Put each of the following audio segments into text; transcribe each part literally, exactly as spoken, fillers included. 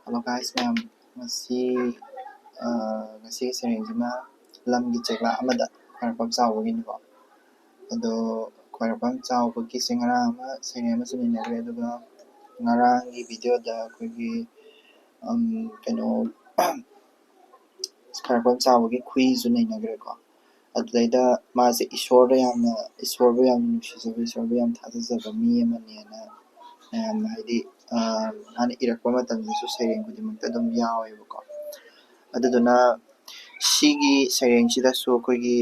Hello guys ꯃꯌꯥꯝ, ꯉꯁꯤ ꯉꯁꯤꯒꯤ ꯁꯩꯔꯦꯡꯁꯤꯅ ꯂꯝꯒꯤ ꯆꯦꯛꯂꯥ ꯑꯃꯗ ꯈ꯭ꯋꯥꯏꯔꯥꯛꯄꯝ ꯆꯥꯎꯕꯒꯤꯅꯤꯀꯣ꯫ ꯑꯗꯣ ꯈ꯭ꯋꯥꯏꯔꯥꯛꯄꯝ ꯆꯥꯎꯕꯒꯤꯁꯦ ꯉꯔꯥꯡ ꯑꯃ ꯁꯩꯔꯦꯡ ꯑꯃꯁꯨ ꯅꯩꯅꯈ꯭ꯔꯦ, ꯑꯗꯨꯒ ꯉꯔꯥꯡꯒꯤ ꯚꯤꯗꯤꯑꯣꯗ ꯑꯩꯈꯣꯏꯒꯤ ꯀꯩꯅꯣ ꯈ꯭ꯋꯥꯏꯔꯥꯛꯄꯝ ꯆꯥꯎꯕꯒꯤ ꯈꯨꯏꯁꯨ ꯅꯩꯅꯈ꯭ꯔꯦꯀꯣ꯫ ꯑꯗꯨꯗꯩꯗ ꯃꯥꯁꯦ ꯏꯁꯣꯔꯗ ꯌꯥꯝꯅ, ꯏꯁꯣꯔꯕꯨ ꯌꯥꯝꯅ ꯅꯨꯡꯁꯤꯖꯕ, ꯏꯁꯣꯔꯕꯨ ꯌꯥꯝ ꯊꯥꯖꯖꯕ ꯃꯤ ꯑꯃꯅꯦꯅ ꯃꯌꯥꯝꯅ ꯍꯥꯏꯗꯤ ꯃꯥꯅ ꯏꯔꯛꯄ ꯃꯇꯝꯗꯁꯨ ꯁꯩꯔꯦꯡ ꯈꯨꯗꯤꯡꯃꯛꯇ ꯑꯗꯨꯝ ꯌꯥꯎꯋꯦꯕꯀꯣ꯫ ꯑꯗꯨꯗꯨꯅ ꯁꯤꯒꯤ ꯁꯩꯔꯦꯡꯁꯤꯗꯁꯨ ꯑꯩꯈꯣꯏꯒꯤ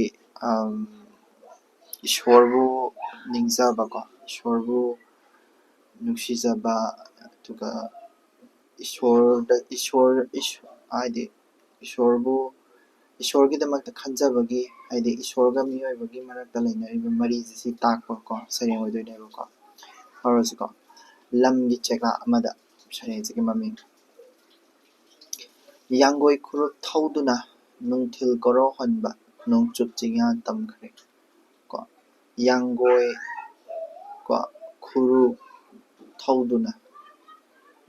ꯏꯁꯣꯔꯕꯨ ꯅꯤꯡꯖꯕꯀꯣ, ꯏꯁꯣꯔꯕꯨ ꯅꯨꯡꯁꯤꯖꯕ, ꯑꯗꯨꯒ ꯏꯁꯣꯔꯗ ꯏꯁꯣꯔ ꯍꯥꯏꯗꯤ ꯏꯁꯣꯔꯕꯨ ꯏꯁꯣꯔꯒꯤꯗꯃꯛꯇ ꯈꯟꯖꯕꯒꯤ, ꯍꯥꯏꯗꯤ ꯏꯁꯣꯔꯒ ꯃꯤꯑꯣꯏꯕꯒꯤ ꯃꯔꯛꯇ ꯂꯩꯅꯔꯤꯕ ꯃꯔꯤꯁꯦ ꯁꯤ ꯇꯥꯛꯄꯀꯣ ꯁꯩꯔꯦꯡ ꯑꯣꯏꯗꯣꯏꯅꯦꯕꯀꯣ꯫ ꯍꯧꯔꯁꯤꯀꯣ꯫ ꯂꯝꯒꯤ ꯆꯦꯛꯂꯥ ꯑꯃꯗ ꯁꯩꯔꯦꯡꯁꯤꯒꯤ ꯃꯃꯤꯡ꯫ ꯌꯥꯡꯒꯣꯏ ꯈꯨꯔꯨꯞ ꯊꯧꯗꯨꯅ ꯅꯨꯡꯊꯤꯜ ꯀꯣꯔꯧꯍꯟꯕ ꯅꯣꯡꯆꯨꯞ ꯆꯤꯡꯌꯥ ꯇꯝꯈ꯭ꯔꯦ꯫ ꯀꯣ ꯌꯥꯡꯒꯣꯏ ꯀꯣ ꯈꯨꯔꯨꯞ ꯊꯧꯗꯨꯅ꯫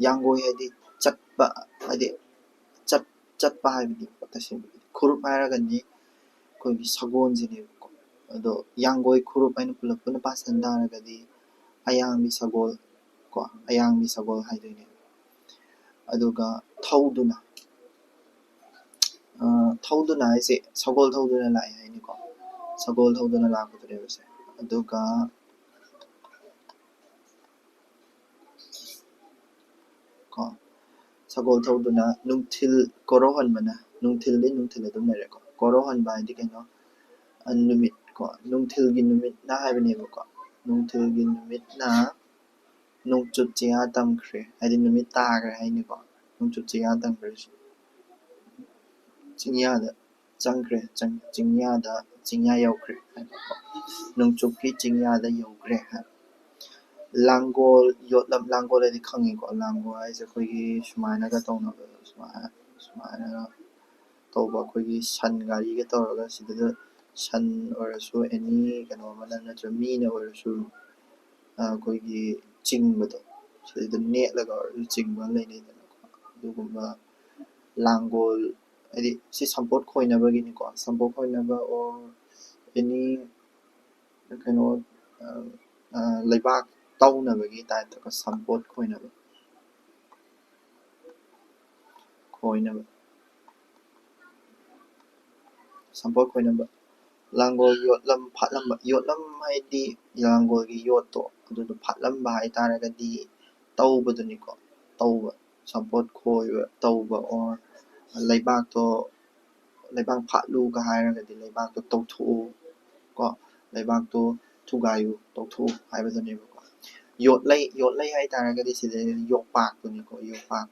ꯌꯥꯡꯒꯣꯏ ꯍꯥꯏꯗꯤ ꯆꯠꯄ, ꯍꯥꯏꯗꯤ ꯆꯠ ꯆꯠꯄ ꯍꯥꯏꯕꯅꯤ ꯇꯁꯦꯡꯕꯒꯤꯗꯤ꯫ ꯈꯨꯔꯨꯞ ꯍꯥꯏꯔꯒꯅꯤ ꯑꯩꯈꯣꯏꯒꯤ ꯁꯒꯣꯜꯁꯤꯅꯦꯕꯀꯣ꯫ ꯑꯗꯣ ꯌꯥꯡꯒꯣꯏ ꯈꯨꯔꯨꯞ ꯍꯥꯏꯅ ꯄꯨꯂꯞ ꯄꯨꯟꯅ ꯄꯥꯁꯟ ꯇꯥꯔꯒꯗꯤ ꯑꯌꯥꯡꯕꯤ ꯁꯒꯣꯜ ꯀꯣ ꯑꯌꯥꯡꯕꯤ ꯁꯒꯣꯜ ꯍꯥꯏꯗꯣꯏꯅꯦꯕ꯫ ꯑꯗꯨꯒ ꯊꯧꯗꯨꯅ꯫ ꯊꯧꯗꯨꯅ ꯍꯥꯏꯁꯦ ꯁꯒꯣꯜ ꯊꯧꯗꯨꯅ ꯂꯥꯛꯑꯦ ꯍꯥꯏꯅꯤꯀꯣ꯫ ꯁꯒꯣꯜ ꯊꯧꯗꯨꯅ ꯂꯥꯛꯄꯗꯨꯅꯦꯕꯁꯦ꯫ ꯑꯗꯨꯒ ꯀꯣ ꯁꯒꯣꯜ ꯊꯧꯗꯨꯅ ꯅꯨꯡꯊꯤꯜ ꯀꯣꯔꯧꯍꯟꯕꯅ, ꯅꯨꯡꯊꯤꯜꯗꯤ ꯅꯨꯡꯊꯤꯜ ꯑꯗꯨꯝ ꯂꯩꯔꯦꯀꯣ꯫ ꯀꯣꯔꯧꯍꯟꯕ ꯍꯥꯏꯗꯤ ꯀꯩꯅꯣ? ꯅꯨꯃꯤꯠ ꯀꯣ ꯅꯨꯡꯊꯤꯜꯒꯤ ꯅꯨꯃꯤꯠꯅ ꯍꯥꯏꯕꯅꯦꯕꯀꯣ꯫ ꯅꯨꯡꯊꯤꯜꯒꯤ ꯅꯨꯃꯤꯠꯅ ꯅꯣꯡꯆꯨꯞ ꯆꯤꯡꯌꯥ ꯇꯝꯈ꯭ꯔꯦ, ꯍꯥꯏꯗꯤ ꯅꯨꯃꯤꯠ ꯇꯥꯈ꯭ꯔꯦ ꯍꯥꯏꯅꯤꯀꯣ꯫ ꯅꯣꯡꯆꯨꯞ ꯆꯤꯡꯌꯥ ꯇꯝꯈ꯭ꯔꯦ꯫ ꯆꯤꯡꯌꯥꯗ ꯆꯪꯈ꯭ꯔꯦ, ꯆꯤꯡꯌꯥꯗ, ꯆꯤꯡꯌꯥ ꯌꯧꯈ꯭ꯔꯦ ꯍꯥꯏꯕꯀꯣ꯫ ꯅꯣꯡꯆꯨꯞꯀꯤ ꯆꯤꯡꯌꯥꯗ ꯌꯧꯈ꯭ꯔꯦ ꯍꯥꯏꯕ꯫ ꯂꯥꯡꯒꯣꯜ ꯌꯣꯠꯂꯝ, ꯂꯥꯡꯒꯣꯜ ꯍꯥꯏꯗꯤ ꯈꯪꯉꯤꯀꯣ꯫ ꯂꯥꯡꯒꯣꯜ ꯍꯥꯏꯁꯦ ꯑꯩꯈꯣꯏꯒꯤ ꯁꯨꯃꯥꯏꯅꯒ ꯇꯧꯅꯕ, ꯁꯨꯃꯥꯏꯅ, ꯁꯨꯃꯥꯏꯅ ꯇꯧꯕ, ꯑꯩꯈꯣꯏꯒꯤ ꯁꯟ ꯒꯥꯔꯤꯒ ꯇꯧꯔꯒ ꯁꯤꯗꯩꯗ ꯁꯟ ꯑꯣꯏꯔꯁꯨ, ꯑꯦꯅꯤ ꯀꯩꯅꯣ ꯑꯃꯅ, ꯅꯠꯇ꯭ꯔꯒ ꯃꯤꯅ ꯑꯣꯏꯔꯁꯨ, ꯑꯩꯈꯣꯏꯒꯤ ꯆꯤꯡꯕꯗꯣ, ꯁꯤꯗꯩꯗ ꯅꯦꯠꯂꯒ ꯑꯣꯏꯔꯁꯨ ꯆꯤꯡꯕ ꯂꯩꯅꯩꯗꯅꯀꯣ꯫ ꯑꯗꯨꯒꯨꯝꯕ ꯂꯥꯡꯒꯣꯜ, ꯍꯥꯏꯗꯤ ꯁꯤ ꯁꯝꯄꯣꯠ ꯈꯣꯏꯅꯕꯒꯤꯅꯤꯀꯣ, ꯁꯝꯄꯣꯠ ꯈꯣꯏꯅꯕ or any ꯀꯩꯅꯣ, ꯂꯩꯕꯥꯛ ꯇꯧꯅꯕꯒꯤ ꯇꯥꯏꯞꯇꯀꯣ, ꯁꯝꯄꯣꯠ ꯈꯣꯏꯅꯕ, ꯈꯣꯏꯅꯕ, ꯁꯝꯄꯣꯠ ꯈꯣꯏꯅꯕ꯫ ꯂꯥꯡꯒꯣꯜ ꯌꯣꯠꯂꯝ ꯐꯥꯠꯂꯝꯕ, ꯌꯣꯠꯂꯝ ꯍꯥꯏꯗꯤ ꯂꯥꯡꯒꯣꯜꯒꯤ ꯌꯣꯠꯇꯣ ꯑꯗꯨꯗꯣ ꯐꯥꯠꯂꯝꯕ ꯍꯥꯏꯇꯥꯔꯒꯗꯤ ꯇꯧꯕꯗꯨꯅꯤꯀꯣ, ꯇꯧꯕ, ꯁꯝꯄꯣꯠ ꯈꯣꯏꯕ ꯇꯧꯕ or ꯂꯩꯕꯥꯛꯇꯣ, ꯂꯩꯕꯥꯛ ꯐꯥꯠꯂꯨꯒ ꯍꯥꯏꯔꯒꯗꯤ ꯂꯩꯕꯥꯛꯇꯣ ꯇꯧꯊꯣꯛꯎ ꯀꯣ, ꯂꯩꯕꯥꯛꯇꯣ ꯊꯨꯒꯥꯏꯌꯨ, ꯇꯧꯊꯣꯛꯎ ꯍꯥꯏꯕꯗꯨꯅꯦꯕꯀꯣ꯫ ꯌꯣꯠꯂꯩ, ꯌꯣꯠꯂꯩ ꯍꯥꯏꯇꯥꯔꯒꯗꯤ ꯁꯤꯗꯩ ꯌꯣꯄꯥꯛꯇꯨꯅꯤꯀꯣ, ꯌꯣꯄꯥꯛ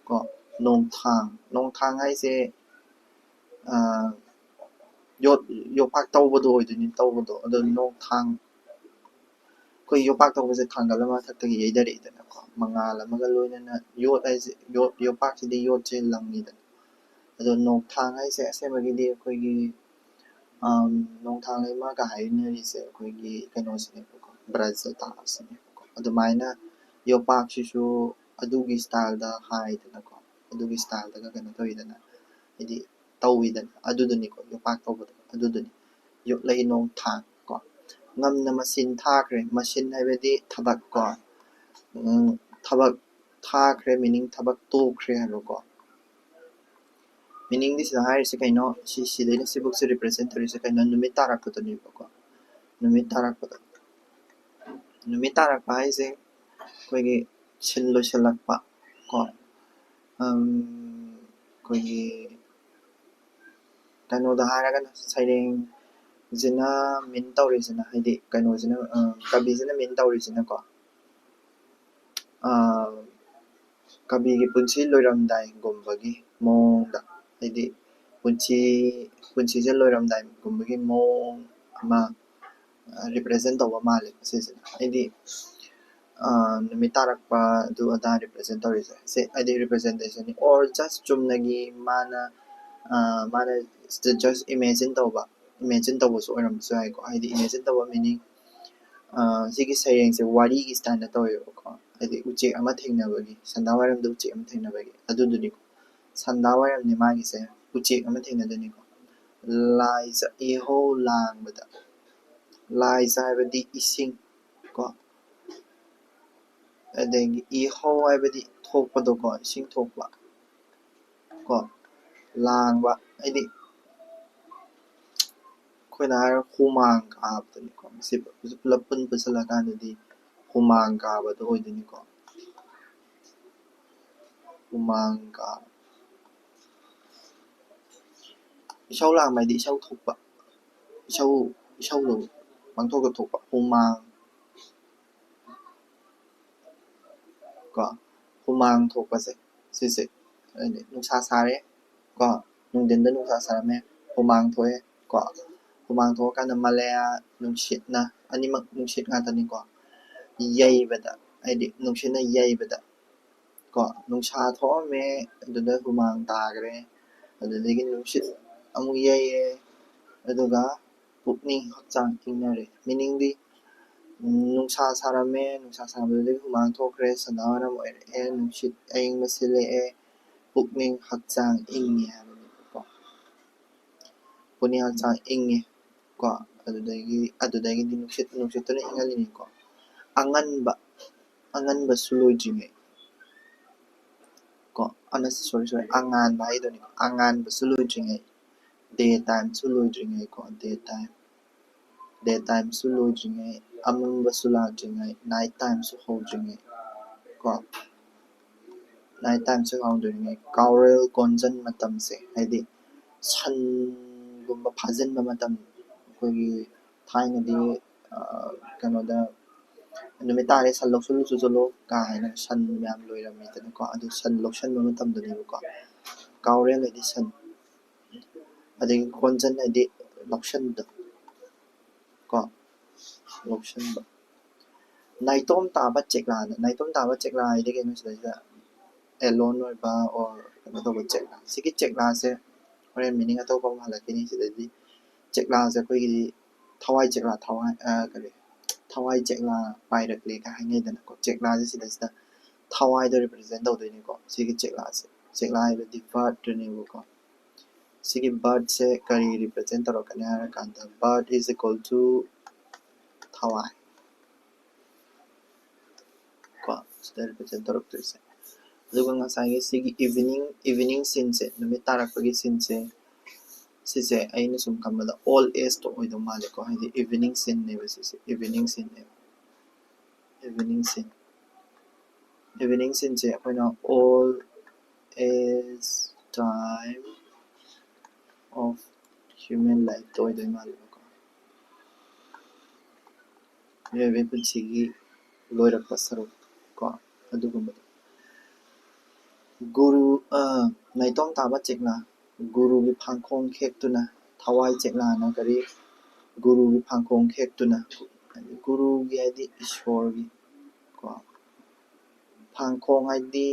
ꯀꯣ꯫ ꯅꯣꯡꯊꯥꯡ, ꯅꯣꯡꯊꯥꯡ ꯍꯥꯏꯁꯦ ꯌꯣꯠ, ꯌꯣꯄꯥꯛ ꯇꯧꯕꯗꯣ ꯑꯣꯏꯗꯣꯏꯅꯤ, ꯇꯧꯕꯗꯣ꯫ ꯑꯗꯣ ꯅꯣꯡꯊꯥꯡ, ꯑꯩꯈꯣꯏ ꯌꯣꯄꯥꯛ ꯇꯧꯕꯁꯦ ꯊꯥꯡꯒꯠꯂ ꯃꯊꯛꯇꯒꯤ ꯌꯩꯊꯔꯛꯏꯗꯅꯀꯣ, ꯃꯉꯥꯜ ꯑꯃꯒ ꯂꯣꯏꯅꯅ꯫ ꯌꯣꯠ ꯍꯥꯏꯁꯦ, ꯌꯣꯠ, ꯌꯣꯄꯥꯛꯁꯤꯗꯤ ꯌꯣꯠꯁꯦ ꯂꯪꯉꯤꯗꯅ꯫ ꯑꯗꯣ ꯅꯣꯡꯊꯥꯡ ꯍꯥꯏꯁꯦ ꯑꯁꯦꯡꯕꯒꯤꯗꯤ ꯑꯩꯈꯣꯏꯒꯤ ꯅꯣꯡꯊꯥꯡ ꯂꯩꯃꯒ ꯍꯥꯏꯅꯔꯤꯁꯦ ꯑꯩꯈꯣꯏꯒꯤ ꯀꯩꯅꯣꯁꯤꯅꯦꯕꯀꯣ, ꯕ꯭ꯔꯖꯇꯥꯁꯤꯅꯦꯕꯀꯣ꯫ ꯑꯗꯨꯃꯥꯏꯅ ꯌꯣꯄꯥꯛꯁꯤꯁꯨ ꯑꯗꯨꯒꯤ ꯏꯁꯇꯥꯏꯜꯗ ꯍꯥꯏꯗꯅꯀꯣ, ꯑꯗꯨꯒꯤ ꯏꯁꯇꯥꯏꯜꯗꯒ ꯀꯩꯅꯣ ꯇꯧꯋꯤꯗꯅ, ꯍꯥꯏꯗꯤ ꯇꯧꯋꯤꯗꯅ, ꯑꯗꯨꯗꯨꯅꯤꯀꯣ, ꯌꯣꯄꯥꯛ ꯇꯧꯕꯗꯣ ꯑꯗꯨꯗꯨꯅꯤ꯫ ꯌꯣꯠꯂꯩ ꯅꯣꯡꯊꯥꯡ ꯀꯣ꯫ ꯉꯝꯅ ꯃꯁꯤꯟ ꯊꯥꯈ꯭ꯔꯦ, ꯃꯁꯤꯟ ꯍꯥꯏꯕꯗꯤ ꯊꯕꯛ ꯀꯣ꯫ ꯊꯕꯛ ꯊꯥꯈ꯭ꯔꯦ meaning ꯊꯕꯛ ꯇꯣꯛꯈ꯭ꯔꯦ ꯍꯥꯏꯕꯀꯣ꯫ Meaningꯗꯤ ꯁꯤꯗ ꯍꯥꯏꯔꯤꯁꯦ ꯀꯩꯅꯣ, ꯁꯤ, ꯁꯤꯗꯩꯅ ꯁꯤꯕꯨꯛꯁꯦ represent ꯇꯧꯔꯤꯁꯦ ꯀꯩꯅꯣ, ꯅꯨꯃꯤꯠ ꯇꯥꯔꯛꯄꯗꯨꯅꯦꯕꯀꯣ꯫ ꯅꯨꯃꯤꯠ ꯇꯥꯔꯛꯄꯗꯣ, ꯅꯨꯃꯤꯠ ꯇꯥꯔꯛꯄ ꯍꯥꯏꯁꯦ ꯑꯩꯈꯣꯏꯒꯤ ꯁꯤꯟ ꯂꯣꯏꯁꯤꯜꯂꯛꯄ ꯀꯣ꯫ ꯑꯩꯈꯣꯏꯒꯤ ꯀꯩꯅꯣꯗ ꯍꯥꯏꯔꯒꯅ ꯁꯩꯔꯦꯡꯁꯤꯅ mean ꯇꯧꯔꯤꯁꯤꯅ, ꯍꯥꯏꯗꯤ ꯀꯩꯅꯣꯁꯤꯅ, ꯀꯕꯤꯁꯤꯅ mean ꯇꯧꯔꯤꯁꯤꯅꯀꯣ, ꯀꯕꯤꯒꯤ ꯄꯨꯟꯁꯤ ꯂꯣꯏꯔꯝꯗꯥꯏꯒꯨꯝꯕꯒꯤ ꯃꯑꯣꯡꯗ, ꯍꯥꯏꯗꯤ ꯄꯨꯟꯁꯤ, ꯄꯨꯟꯁꯤꯁꯦ ꯂꯣꯏꯔꯝꯗꯥꯏꯒꯨꯝꯕꯒꯤ ꯃꯑꯣꯡ ꯑꯃ represent ꯇꯧꯕ ꯃꯥꯜꯂꯦ ꯁꯤꯁꯤꯅ꯫ ꯍꯥꯏꯗꯤ ꯅꯨꯃꯤꯠ ꯇꯥꯔꯛꯄ ꯑꯗꯨ ꯑꯗꯥ represent ꯇꯧꯔꯤꯁꯦ, ꯁꯦ ꯍꯥꯏꯗꯤ representation ꯅꯤ, or just ꯆꯨꯝꯅꯒꯤ ꯃꯥꯅ, ꯃꯥꯅ just imagine ꯇꯧꯕ, imagine ꯇꯧꯕꯁꯨ ꯑꯣꯏꯔꯝꯕꯁꯨ ꯌꯥꯏꯀꯣ꯫ ꯍꯥꯏꯗꯤ imagine ꯇꯧꯕ meaning, ꯁꯤꯒꯤ ꯁꯩꯔꯦꯡꯁꯦ ꯋꯥꯔꯤꯒꯤ ꯏꯁꯇꯥꯏꯜꯗ ꯇꯧꯋꯦꯕꯀꯣ꯫ ꯍꯥꯏꯗꯤ ꯎꯆꯦꯛ ꯑꯃ ꯊꯦꯡꯅꯕꯒꯤ, ꯁꯟꯗꯥ ꯋꯥꯏꯔꯝꯗ ꯎꯆꯦꯛ ꯑꯃ ꯊꯦꯡꯅꯕꯒꯤ ꯑꯗꯨꯗꯨꯅꯤꯀꯣ꯫ ꯁꯟꯗꯥ ꯋꯥꯏꯔꯝꯅꯤ ꯃꯥꯒꯤꯁꯦ, ꯎꯆꯦꯛ ꯑꯃ ꯊꯦꯡꯅꯗꯣꯏꯅꯤꯀꯣ꯫ ꯂꯥꯏꯖ ꯏꯍꯧ ꯂꯥꯡꯕꯗ꯫ ꯂꯥꯏꯖ ꯍꯥꯏꯕꯗꯤ ꯏꯁꯤꯡ ꯀꯣ꯫ ꯑꯗꯒꯤ ꯏꯍꯧ ꯍꯥꯏꯕꯗꯤ ꯊꯣꯛꯄꯗꯣꯀꯣ, ꯏꯁꯤꯡ ꯊꯣꯛꯄ ꯀꯣ꯫ ꯂꯥꯡꯕ ꯍꯥꯏꯗꯤ ꯑꯩꯈꯣꯏꯅ ꯍꯥꯏꯔ ꯍꯨꯃꯥꯡ ꯀꯥꯕꯗꯨꯅꯤꯀꯣ꯫ ꯃꯁꯤ ꯄꯨꯂꯞ ꯄꯨꯟ ꯄꯨꯟꯁꯤꯜꯂꯀꯥꯟꯗꯗꯤ ꯍꯨꯃꯥꯡ ꯀꯥꯕꯗꯣ ꯑꯣꯏꯗꯣꯏꯅꯤꯀꯣ꯫ ꯍꯨꯃꯥꯡ ꯀꯥꯕ꯫ ꯏꯁꯧ ꯂꯥꯡꯕ ꯍꯥꯏꯗꯤ ꯏꯁꯧ ꯊꯣꯛꯄ, ꯏꯁꯧ, ꯏꯁꯧꯗꯣ ꯄꯪꯊꯣꯛꯇ ꯊꯣꯛꯄ꯫ ꯍꯨꯃꯥꯡ ꯀꯣ, ꯍꯨꯃꯥꯡ ꯊꯣꯛꯄꯁꯦ ꯁꯤꯁꯦ꯫ ꯍꯥꯏꯗꯤ ꯅꯨꯡꯁꯥ ꯁꯥꯔꯦ ꯀꯣ, ꯅꯨꯡꯊꯤꯟꯗ ꯅꯨꯡꯁꯥ ꯁꯥꯔꯝꯃꯦ, ꯍꯨꯃꯥꯡ ꯊꯣꯛꯑꯦ ꯀꯣ꯫ ꯍꯨꯃꯥꯡ ꯊꯣꯛꯑꯀꯥꯟꯗ ꯃꯂꯌꯥ ꯅꯨꯡꯁꯤꯠꯅ, ꯑꯅꯤꯃꯛ ꯅꯨꯡꯁꯤꯠ ꯉꯥꯛꯇꯅꯤꯀꯣ꯫ ꯌꯩꯕꯗ, ꯍꯥꯏꯗꯤ ꯅꯨꯡꯁꯤꯠꯅ ꯌꯩꯕꯗ ꯀꯣ, ꯅꯨꯡꯁꯥ ꯊꯣꯛꯑꯝꯃꯦ, ꯑꯗꯨꯗ ꯍꯨꯃꯥꯡ ꯇꯥꯈ꯭ꯔꯦ, ꯑꯗꯨꯗꯒꯤ ꯅꯨꯡꯁꯤꯠ ꯑꯃꯨꯛ ꯌꯩꯌꯦ, ꯑꯗꯨꯒ ꯄꯨꯛꯅꯤꯡ ꯍꯛꯆꯥꯡ ꯏꯪꯅꯔꯦ꯫ ꯃꯤꯅꯤꯡꯗꯤ, ꯅꯨꯡꯁꯥ ꯁꯥꯔꯝꯃꯦ, ꯅꯨꯡꯁꯥ ꯁꯥꯔꯝꯕꯗꯒꯤ ꯍꯨꯃꯥꯡ ꯊꯣꯛꯈ꯭ꯔꯦ, ꯁꯟꯗꯥ ꯋꯥꯏꯔꯝ ꯑꯣꯏꯔꯛꯑꯦ, ꯅꯨꯡꯁꯤꯠ ꯑꯌꯤꯡꯕ ꯁꯤꯠꯂꯛꯑꯦ, ꯄꯨꯛꯅꯤꯡ ꯍꯛꯆꯥꯡ ꯏꯪꯉꯦ ꯍꯥꯏꯕꯅꯦꯕꯀꯣ꯫ ꯄꯨꯛꯅꯤꯡ ꯍꯛꯆꯥꯡ ꯏꯪꯉꯦ ꯀꯣ꯫ ꯑꯗꯨꯗꯒꯤ, ꯑꯗꯨꯗꯒꯤꯗꯤ ꯅꯨꯡꯁꯤꯠ, ꯅꯨꯡꯁꯤꯠꯇꯨꯅ ꯏꯪꯍꯜꯂꯤꯅꯤꯀꯣ꯫ ꯑꯉꯟꯕ, ꯑꯉꯟꯕꯁꯨ ꯂꯣꯏꯗ꯭ꯔꯤꯉꯩ ꯀꯣ꯫ ꯑꯅ-, sorry, sorry, ꯑꯉꯥꯟꯕ ꯍꯥꯏꯗꯣꯏꯅꯤꯀꯣ꯫ ꯑꯉꯥꯟꯕꯁꯨ ꯂꯣꯏꯗ꯭ꯔꯤꯉꯩ, day timeꯁꯨ ꯂꯣꯏꯗ꯭ꯔꯤꯉꯩ ꯀꯣ, day time, day timeꯁꯨ ꯂꯣꯏꯗ꯭ꯔꯤꯉꯩ, ꯑꯃꯝꯕꯁꯨ ꯂꯥꯛꯇ꯭ꯔꯤꯉꯩ, night timeꯁꯨ ꯍꯧꯗ꯭ꯔꯤꯉꯩ ꯀꯣ꯫ Night timeꯁꯨ ꯍꯧꯗ꯭ꯔꯤꯉꯩ, ꯀꯥꯎꯔꯦꯜ ꯀꯣꯟꯖꯟ ꯃꯇꯝꯁꯦ, ꯍꯥꯏꯗꯤ ꯁꯟꯒꯨꯝꯕ ꯐꯥꯖꯤꯟꯕ ꯃꯇꯝ, ꯑꯩꯈꯣꯏꯒꯤ ꯊꯥꯏꯅꯗꯤ, ꯑ, ꯀꯩꯅꯣꯗ, "ꯅꯨꯃꯤꯠ ꯇꯥꯔꯦ, ꯁꯟ ꯂꯧꯁꯤꯜꯂꯨ ꯆꯨꯖꯜꯂꯨ" ꯀꯥꯏꯅ ꯁꯟ ꯃꯌꯥꯝ ꯂꯣꯏꯔꯝꯃꯤꯗꯅꯀꯣ꯫ ꯑꯗꯨ ꯁꯟ ꯂꯧꯁꯟꯕ ꯃꯇꯝꯗꯅꯦꯕꯀꯣ꯫ ꯀꯥꯎꯔꯦꯜ ꯍꯥꯏꯗꯤ ꯁꯟ, ꯑꯗꯒꯤ ꯀꯣꯟꯖꯟ ꯍꯥꯏꯗꯤ ꯂꯧꯁꯟꯕꯗꯣ ꯀꯣ, ꯂꯧꯁꯟꯕ꯫ ꯅꯥꯏꯇꯣꯝ ꯇꯥꯕ ꯆꯦꯛꯂꯥꯗ, ꯅꯥꯏꯇꯣꯝ ꯇꯥꯕ ꯆꯦꯛꯂꯥ ꯍꯥꯏꯗꯤ ꯀꯩꯅꯣ? ꯁꯤꯗꯩꯁꯤꯗ alone ꯑꯣꯏꯕ or ꯀꯩꯅꯣ ꯇꯧꯕ ꯆꯦꯛꯂꯥ꯫ ꯁꯤꯒꯤ ꯆꯦꯛꯂꯥꯁꯦ ꯍꯣꯔꯦꯟ meaning ꯑꯇꯣꯞꯄ ꯑꯃ ꯍꯜꯂꯛꯈꯤꯅꯤ꯫ ꯁꯤꯗꯗꯤ ꯆꯦꯛꯂꯥꯁꯦ ꯑꯩꯈꯣꯏꯒꯤꯗꯤ ꯊꯋꯥꯏ ꯆꯦꯛꯂꯥ, ꯊꯋꯥꯏ, ꯑ, ꯀꯔꯤ, ꯊꯋꯥꯏ ꯆꯦꯛꯂꯥ ꯄꯥꯏꯔꯛꯂꯦꯒ ꯍꯥꯏꯅꯩꯗꯅꯀꯣ꯫ ꯆꯦꯛꯂꯥꯁꯦ ꯁꯤꯗꯩꯁꯤꯗ ꯊꯋꯥꯏꯗꯣ represent ꯇꯧꯗꯣꯏꯅꯤꯀꯣ꯫ ꯁꯤꯒꯤ ꯆꯦꯛꯂꯥꯁꯦ, ꯆꯦꯛꯂꯥ ꯍꯥꯏꯕꯗꯤ birdꯅꯦꯕꯀꯣ꯫ ꯁꯤꯒꯤ birdꯁꯦ ꯀꯔꯤ represent ꯇꯧꯔꯛꯀꯅꯤ ꯍꯥꯏꯔꯀꯥꯟꯗ, bird is equal to ꯊꯋꯥꯏ ꯀꯣ, ꯁꯤꯗ represent ꯇꯧꯔꯛꯇꯣꯏꯁꯦ꯫ ꯑꯗꯨꯒ ꯉꯁꯥꯏꯒꯤ ꯁꯤꯒꯤ evening, evening sceneꯁꯦ, ꯅꯨꯃꯤꯠ ꯇꯥꯔꯛꯄꯒꯤ sceneꯁꯦ, ꯁꯤꯁꯦ ꯑꯩꯅ ꯁꯨꯝ ꯈꯟꯕꯗ old ageꯇꯣ ꯑꯣꯏꯗꯧ ꯃꯥꯜꯂꯦꯀꯣ, ꯍꯥꯏꯗꯤ evening sceneꯅꯦꯕ ꯁꯤꯁꯦ, evening sceneꯅꯦꯕ, evening scene꯫ Evening sceneꯁꯦ ꯑꯩꯈꯣꯏꯅ old age time of human lifeꯇꯣ ꯑꯣꯏꯗꯣꯏ ꯃꯥꯜꯂꯦꯕꯀꯣ꯫ ꯃꯤꯑꯣꯏꯕꯒꯤ ꯄꯨꯟꯁꯤꯒꯤ ꯂꯣꯏꯔꯛꯄ ꯁꯔꯨꯛ ꯀꯣ, ꯑꯗꯨꯒꯨꯝꯕꯗꯣ꯫ ꯒꯨꯔꯨ, ꯑ, ꯅꯥꯏꯇꯣꯝ ꯇꯥꯕ ꯆꯦꯛꯂꯥ, ꯒꯨꯔꯨꯒꯤ ꯐꯥꯡꯈꯣꯡ ꯈꯦꯛꯇꯨꯅ, ꯊꯋꯥꯏ ꯆꯦꯛꯂꯥꯅ ꯀꯔꯤ? ꯒꯨꯔꯨꯒꯤ ꯐꯥꯡꯈꯣꯡ ꯈꯦꯛꯇꯨꯅ꯫ ꯒꯨꯔꯨꯒꯤ ꯍꯥꯏꯗꯤ ꯏꯁꯣꯔꯒꯤ ꯀꯣ꯫ ꯐꯥꯡꯈꯣꯡ ꯍꯥꯏꯗꯤ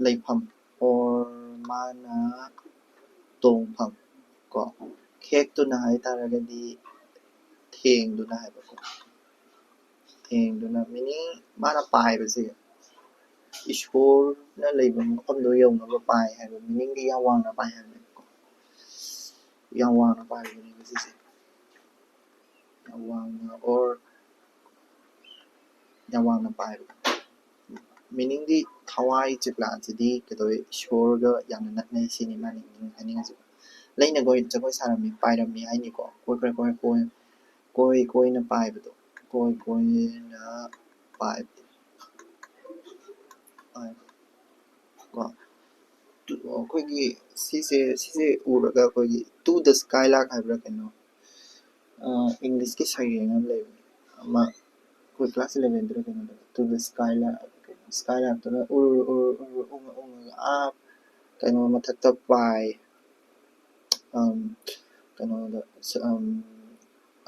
ꯂꯩꯐꯝ, or ꯃꯥꯅ ꯇꯣꯡꯐꯝ ꯀꯣ꯫ ꯈꯦꯛꯇꯨꯅ ꯍꯥꯏ ꯇꯥꯔꯒꯗꯤ ꯊꯦꯡꯗꯨꯅ ꯍꯥꯏꯕꯀꯣ꯫ ꯊꯦꯡꯗꯨꯅ, meaning ꯃꯥꯅ ꯄꯥꯏꯕꯁꯦ ꯏꯁꯣꯔꯅ ꯂꯩꯕ ꯃꯐꯝꯗꯣ ꯌꯧꯅꯕ ꯄꯥꯏ ꯍꯥꯏꯕ meaningꯗꯤ ꯌꯥꯝ ꯋꯥꯡꯅ ꯄꯥꯏ ꯍꯥꯏꯕꯅꯦꯕꯀꯣ꯫ ꯌꯥꯝ ꯋꯥꯡꯅ ꯄꯥꯏꯕꯅꯦꯕ ꯁꯤꯁꯦ꯫ ꯌꯥꯝ ꯋꯥꯡꯅ, or ꯌꯥꯝ ꯋꯥꯡꯅ ꯄꯥꯏꯕ꯫ Meaningꯗꯤ ꯊꯋꯥꯏ ꯆꯦꯛꯂꯥꯁꯤꯗꯤ ꯀꯩꯗꯧꯋꯤ? ꯏꯁꯣꯔꯒ ꯌꯥꯝꯅ ꯅꯛꯅꯩ ꯁꯤꯅꯤ ꯃꯥꯅ meaning ꯍꯥꯏꯅꯤꯡꯉꯤꯁꯦ꯫ ꯂꯩꯅ ꯒꯣꯏ ꯖꯒꯣꯏ ꯁꯥꯔꯝꯃꯤ, ꯄꯥꯏꯔꯝꯃꯤ ꯍꯥꯏꯅꯤꯀꯣ꯫ ꯀꯣꯏ ꯀꯣꯏ ꯀꯣꯏ ꯀꯣꯏ, ꯀꯣꯏ ꯀꯣꯏꯅ ꯄꯥꯏꯕꯗꯣ꯫ ꯀꯣꯏ ꯀꯣꯏꯅ ꯄꯥꯏꯕ꯫ ꯄꯥꯏꯕ꯫ ꯀꯣ꯫ ꯇꯨ-, ꯑꯩꯈꯣꯏꯒꯤ ꯁꯤꯁꯦ, ꯁꯤꯁꯦ ꯎꯔꯒ ꯑꯩꯈꯣꯏꯒꯤ To the Skylark ꯍꯥꯏꯕ꯭ꯔꯥ ꯀꯩꯅꯣ, ꯑ, Englishꯀꯤ ꯁꯩꯔꯦꯡ ꯑꯃ ꯂꯩꯕꯅꯦ꯫ ꯑꯃ ꯑꯩꯈꯣꯏ class elevenꯗꯔ ꯀꯩꯅꯣꯗ, To the Skylark, Skylarkꯇꯨꯅ ꯎꯔꯨ, ꯎꯔꯨ, ꯎꯔꯨ, ꯎꯔꯨ, ꯎꯪꯉ, ꯎꯪꯉꯒ, ꯑꯥ, ꯀꯩꯅꯣ ꯃꯊꯛꯇ ꯄꯥꯏ, ꯑꯝ, ꯀꯩꯅꯣꯗ, ꯁ-, ꯑꯝ,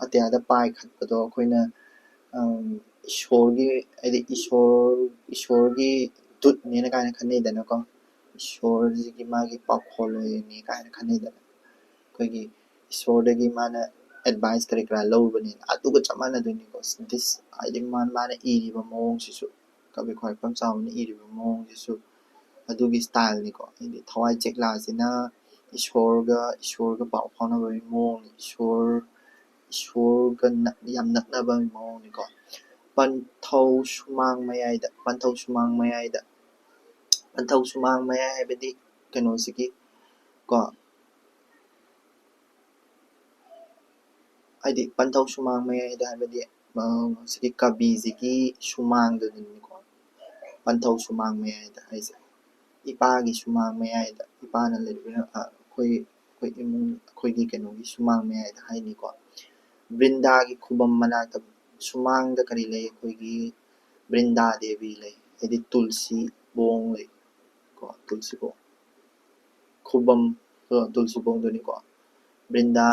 ꯑꯇꯤꯌꯥꯗ ꯄꯥꯏꯈꯠꯄꯗꯣ ꯑꯩꯈꯣꯏꯅ, ꯑꯝ, ꯏꯁꯣꯔꯒꯤ, ꯍꯥꯏꯗꯤ ꯏꯁꯣꯔ, ꯏꯁꯣꯔꯒꯤ ꯗꯨꯠꯅꯦꯅ ꯀꯥꯏꯅ ꯈꯟꯅꯩꯗꯅꯀꯣ꯫ ꯏꯁꯣꯔꯁꯤꯒꯤ ꯃꯥꯒꯤ ꯄꯥꯎꯈꯣꯜꯂꯣꯏꯅꯤ ꯀꯥꯏꯅ ꯈꯟꯅꯩꯗꯅ꯫ ꯑꯩꯈꯣꯏꯒꯤ ꯏꯁꯣꯔꯗꯒꯤ ꯃꯥꯅ ꯑꯦꯗꯚꯥꯏꯁ ꯀꯔꯤ ꯀꯔꯥ ꯂꯧꯔꯨꯕꯅꯤꯅ ꯑꯗꯨꯒ ꯆꯞ ꯃꯥꯟꯅꯗꯣꯏꯅꯤꯀꯣ꯫ ꯗꯤꯁ ꯍꯥꯏꯗꯤ ꯃꯥ ꯃꯥꯅ ꯏꯔꯤꯕ ꯃꯑꯣꯡꯁꯤꯁꯨ, ꯀꯕꯤ ꯈ꯭ꯋꯥꯏꯔꯥꯛꯄꯝ ꯆꯥꯎꯕꯅ ꯏꯔꯤꯕ ꯃꯑꯣꯡꯁꯤꯁꯨ ꯑꯗꯨꯒꯤ ꯁ꯭ꯇꯥꯏꯜꯅꯤꯀꯣ꯫ ꯍꯥꯏꯗꯤ ꯊꯋꯥꯏ ꯆꯦꯛꯂꯥꯁꯤꯅ ꯏꯁꯣꯔꯒ ꯏꯁꯣꯔꯒ ꯄꯥꯎ ꯐꯥꯎꯅꯕꯒꯤ ꯃꯑꯣꯡꯅꯤ꯫ ꯏꯁꯣꯔ ꯏꯁꯣꯔꯒ ꯅꯛ- ꯌꯥꯝ ꯅꯛꯅꯕꯒꯤ ꯃꯑꯣꯡꯅꯤꯀꯣ꯫ ꯄꯟꯊꯧ ꯁꯨꯃꯥꯡ ꯃꯌꯥꯏꯗ, ꯄꯟꯊꯧ ꯁꯨꯃꯥꯡ ꯃꯌꯥꯏꯗ, ꯄꯟꯊꯧ ꯁꯨꯃꯥꯡ ꯃꯌꯥꯏ ꯍꯥꯏꯕꯗꯤ ꯀꯩꯅꯣꯁꯤꯒꯤ ꯀꯣ, ꯍꯥꯏꯗꯤ ꯄꯟꯊꯧ ꯁꯨꯃꯥꯡ ꯃꯌꯥꯏꯗ ꯍꯥꯏꯕꯗꯤ ꯁꯤꯒꯤ ꯀꯕꯤꯁꯤꯒꯤ ꯁꯨꯃꯥꯡꯗꯨꯅꯤꯀꯣ꯫ ꯄꯟꯊꯧ ꯁꯨꯃꯥꯡ ꯃꯌꯥꯏꯗ ꯍꯥꯏꯁꯦ ꯏꯄꯥꯒꯤ ꯁꯨꯃꯥꯡ ꯃꯌꯥꯏꯗ, ꯏꯄꯥꯅ ꯂꯩꯔꯤꯕ ꯑꯩꯈꯣꯏ ꯑꯩꯈꯣꯏ ꯏꯃꯨꯡ ꯑꯩꯈꯣꯏꯒꯤ ꯀꯩꯅꯣꯒꯤ ꯁꯨꯃꯥꯡ ꯃꯌꯥꯏꯗ ꯍꯥꯏꯅꯤꯀꯣ꯫ ꯕ꯭ꯔꯤꯟꯗꯥꯒꯤ ꯈꯨꯕꯝ ꯃꯅꯥꯛꯇ ꯁꯨꯃꯥꯡꯗ ꯀꯔꯤ ꯂꯩ? ꯑꯩꯈꯣꯏꯒꯤ ꯕ꯭ꯔꯤꯟꯗꯥ ꯗꯦꯕꯤ ꯂꯩ, ꯍꯥꯏꯗꯤ ꯇꯨꯜꯁꯤꯕꯣꯡ ꯂꯩ ꯀꯣ, ꯇꯨꯜꯁꯤꯕꯣꯡ꯫ ꯈꯨꯕꯝ, ꯇꯨꯜꯁꯤꯕꯣꯡꯗꯨꯅꯤꯀꯣ꯫ ꯕ꯭ꯔꯤꯟꯗꯥ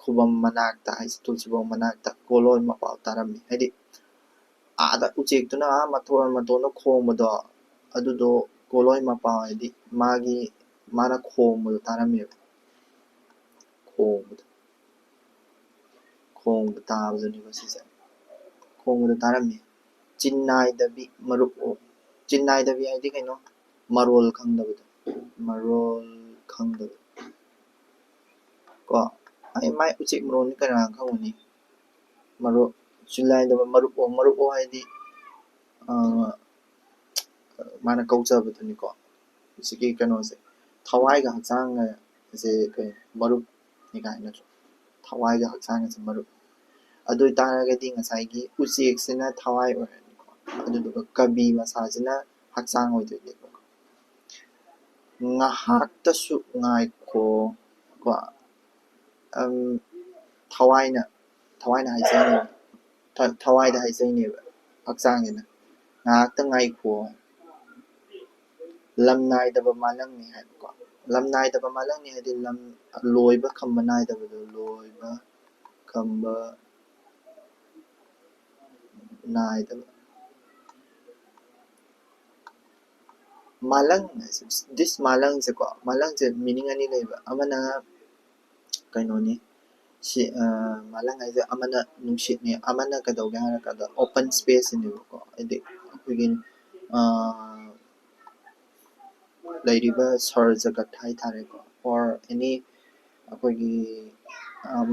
ꯈꯨꯕꯝ ꯃꯅꯥꯛꯇ ꯍꯥꯏꯁꯦ, ꯇꯨꯜꯁꯤꯕꯣꯡ ꯃꯅꯥꯛꯇ ꯀꯣꯂꯣꯏ ꯃꯄꯥꯎ ꯇꯥꯔꯝꯃꯤ꯫ ꯍꯥꯏꯗꯤ ꯑꯥꯗ ꯎꯆꯦꯛꯇꯨꯅ ꯑꯥ ꯃꯇꯣꯟ ꯃꯇꯣꯟꯗ ꯈꯣꯡꯕꯗꯣ, ꯑꯗꯨꯗꯣ ꯀꯣꯂꯣꯏ ꯃꯄꯥꯎ ꯍꯥꯏꯗꯤ ꯃꯥꯒꯤ ꯃꯥꯅ ꯈꯣꯡꯕꯗꯣ ꯇꯥꯔꯝꯃꯦꯕ꯫ ꯈꯣꯡꯕꯗꯣ ꯈꯣꯡꯕ ꯇꯥꯕꯗꯨꯅꯤꯀꯣ ꯁꯤꯁꯦ꯫ ꯈꯣꯡꯕꯗꯣ ꯇꯥꯔꯝꯃꯤ꯫ ꯆꯤꯟ ꯅꯥꯏꯗꯕꯤ ꯃꯔꯨꯞ ꯑꯣ꯫ ꯆꯤꯟ ꯅꯥꯏꯗꯕꯤ ꯍꯥꯏꯗꯤ ꯀꯩꯅꯣ? ꯃꯔꯣꯜ ꯈꯪꯗꯕꯗꯣ꯫ ꯃꯔꯣꯜ ꯈꯪꯗꯕ ꯀꯣ꯫ ꯑꯩ ꯃꯥꯏ ꯎꯆꯦꯛ ꯃꯔꯣꯜꯅꯤ ꯀꯅꯥꯅ ꯈꯪꯉꯨꯅꯤ? ꯃꯔꯨꯞ, ꯆꯤꯟ ꯅꯥꯏꯗꯕ ꯃꯔꯨꯞ ꯑꯣ꯫ ꯃꯔꯨꯞ ꯑꯣ ꯍꯥꯏꯗꯤ ꯃꯥꯅ ꯀꯧꯖꯕꯗꯨꯅꯤꯀꯣ꯫ ꯍꯧꯖꯤꯛꯀꯤ ꯀꯩꯅꯣꯁꯦ ꯊꯋꯥꯏꯒ ꯍꯛꯆꯥꯡꯒꯁꯦ ꯀꯩ ꯃꯔꯨꯞꯅꯤ ꯀꯥꯏꯅꯁꯨ, ꯊꯋꯥꯏꯒ ꯍꯛꯆꯥꯡꯒꯁꯦ ꯃꯔꯨꯞ꯫ ꯑꯗꯨ ꯑꯣꯏꯇꯥꯔꯒꯗꯤ ꯉꯁꯥꯏꯒꯤ ꯎꯆꯦꯛꯁꯤꯅ ꯊꯋꯥꯏ ꯑꯣꯏꯔꯅꯤꯀꯣ, ꯑꯗꯨꯗꯨꯒ ꯀꯕꯤ ꯃꯁꯥꯁꯤꯅ ꯍꯛꯆꯥꯡ ꯑꯣꯏꯗꯣꯏꯅꯦꯕꯀꯣ꯫ ꯉꯥꯏꯍꯥꯛꯇꯁꯨ ꯉꯥꯏꯈꯣ ꯀꯣ꯫ ꯊꯋꯥꯏꯅ ꯊꯋꯥꯏꯅ ꯍꯥꯏꯖꯩꯅꯦꯕ꯫ ꯊꯋꯥꯏꯗ ꯍꯥꯏꯖꯩꯅꯦꯕ ꯍꯛꯆꯥꯡꯁꯤꯅ꯫ ꯉꯥꯏꯍꯥꯛꯇ ꯉꯥꯏꯈꯣ꯫ ꯂꯝ ꯅꯥꯏꯗꯕ ꯃꯥꯂꯪꯅꯤ ꯍꯥꯏꯕꯀꯣ꯫ ꯂꯝ ꯅꯥꯏꯗꯕ ꯃꯥꯂꯪꯅꯤ ꯍꯥꯏꯗꯤ ꯂꯝ ꯂꯣꯏꯕ ꯈꯝꯕ ꯅꯥꯏꯗꯕꯗꯣ, ꯂꯣꯏꯕ ꯈꯝꯕ ꯅꯥꯏꯗꯕ꯫ ꯃꯥꯂꯪ, ꯗꯤꯁ ꯃꯥꯂꯪꯁꯦꯀꯣ, ꯃꯥꯂꯪꯁꯦ ꯃꯤꯅꯤꯡ ꯑꯅꯤ ꯂꯩꯕ꯫ ꯑꯃꯅ ꯀꯩꯅꯣꯅꯤ, ꯁꯤ ꯃꯥꯂꯪ ꯍꯥꯏꯁꯦ ꯑꯃꯅ ꯅꯨꯡꯁꯤꯠꯅꯤ, ꯑꯃꯅ ꯀꯩꯗꯧꯒꯦ ꯍꯥꯏꯔꯀꯥꯟꯗ open spaceꯁꯤꯅꯦꯕꯀꯣ꯫ ꯍꯥꯏꯗꯤ ꯑꯩꯈꯣꯏꯒꯤ ꯂꯩꯔꯤꯕ ꯁꯧꯔ ꯖꯒꯠ ꯍꯥꯏ ꯇꯥꯔꯦꯀꯣ, or any ꯑꯩꯈꯣꯏꯒꯤ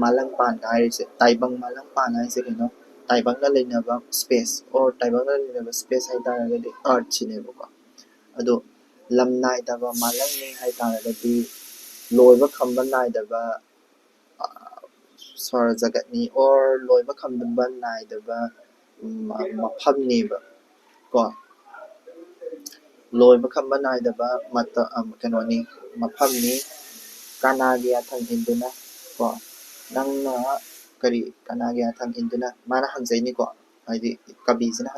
ꯃꯥꯂꯪ ꯄꯥꯟ ꯍꯥꯏꯔꯤꯁꯦ, ꯇꯥꯏꯕꯪ ꯃꯥꯂꯪ ꯄꯥꯟ ꯍꯥꯏꯁꯦ ꯀꯩꯅꯣ? ꯇꯥꯏꯕꯪꯅ ꯂꯩꯅꯕ space or ꯇꯥꯏꯕꯪꯅ ꯂꯩꯅꯕ space ꯍꯥꯏ ꯇꯥꯔꯒꯗꯤ earthꯁꯤꯅꯦꯕꯀꯣ꯫ ꯑꯗꯣ ꯂꯝ ꯅꯥꯏꯗꯕ ꯃꯥꯂꯪꯅꯤ ꯍꯥꯏ ꯇꯥꯔꯒꯗꯤ ꯂꯣꯏꯕ ꯈꯝꯕ ꯅꯥꯏꯗꯕ ꯁꯣꯔ ꯖꯒꯠꯅꯤ, or ꯂꯣꯏꯕ ꯈꯝꯕ ꯅꯥꯏꯗꯕ ꯃꯐꯝꯅꯦꯕ ꯀꯣ꯫ ꯂꯣꯏꯕ ꯈꯝꯕ ꯅꯥꯏꯗꯕ ꯀꯩꯅꯣꯅꯤ, ꯃꯐꯝꯅꯤ꯫ ꯀꯅꯥꯒꯤ ꯌꯥꯊꯪ ꯏꯟꯗꯨꯅ ꯀꯣ, ꯅꯪꯅ ꯀꯔꯤ, ꯀꯅꯥꯒꯤ ꯌꯥꯊꯪ ꯏꯟꯗꯨꯅ? ꯃꯥꯅ ꯍꯪꯖꯩꯅꯤꯀꯣ, ꯍꯥꯏꯗꯤ ꯀꯕꯤꯁꯤꯅ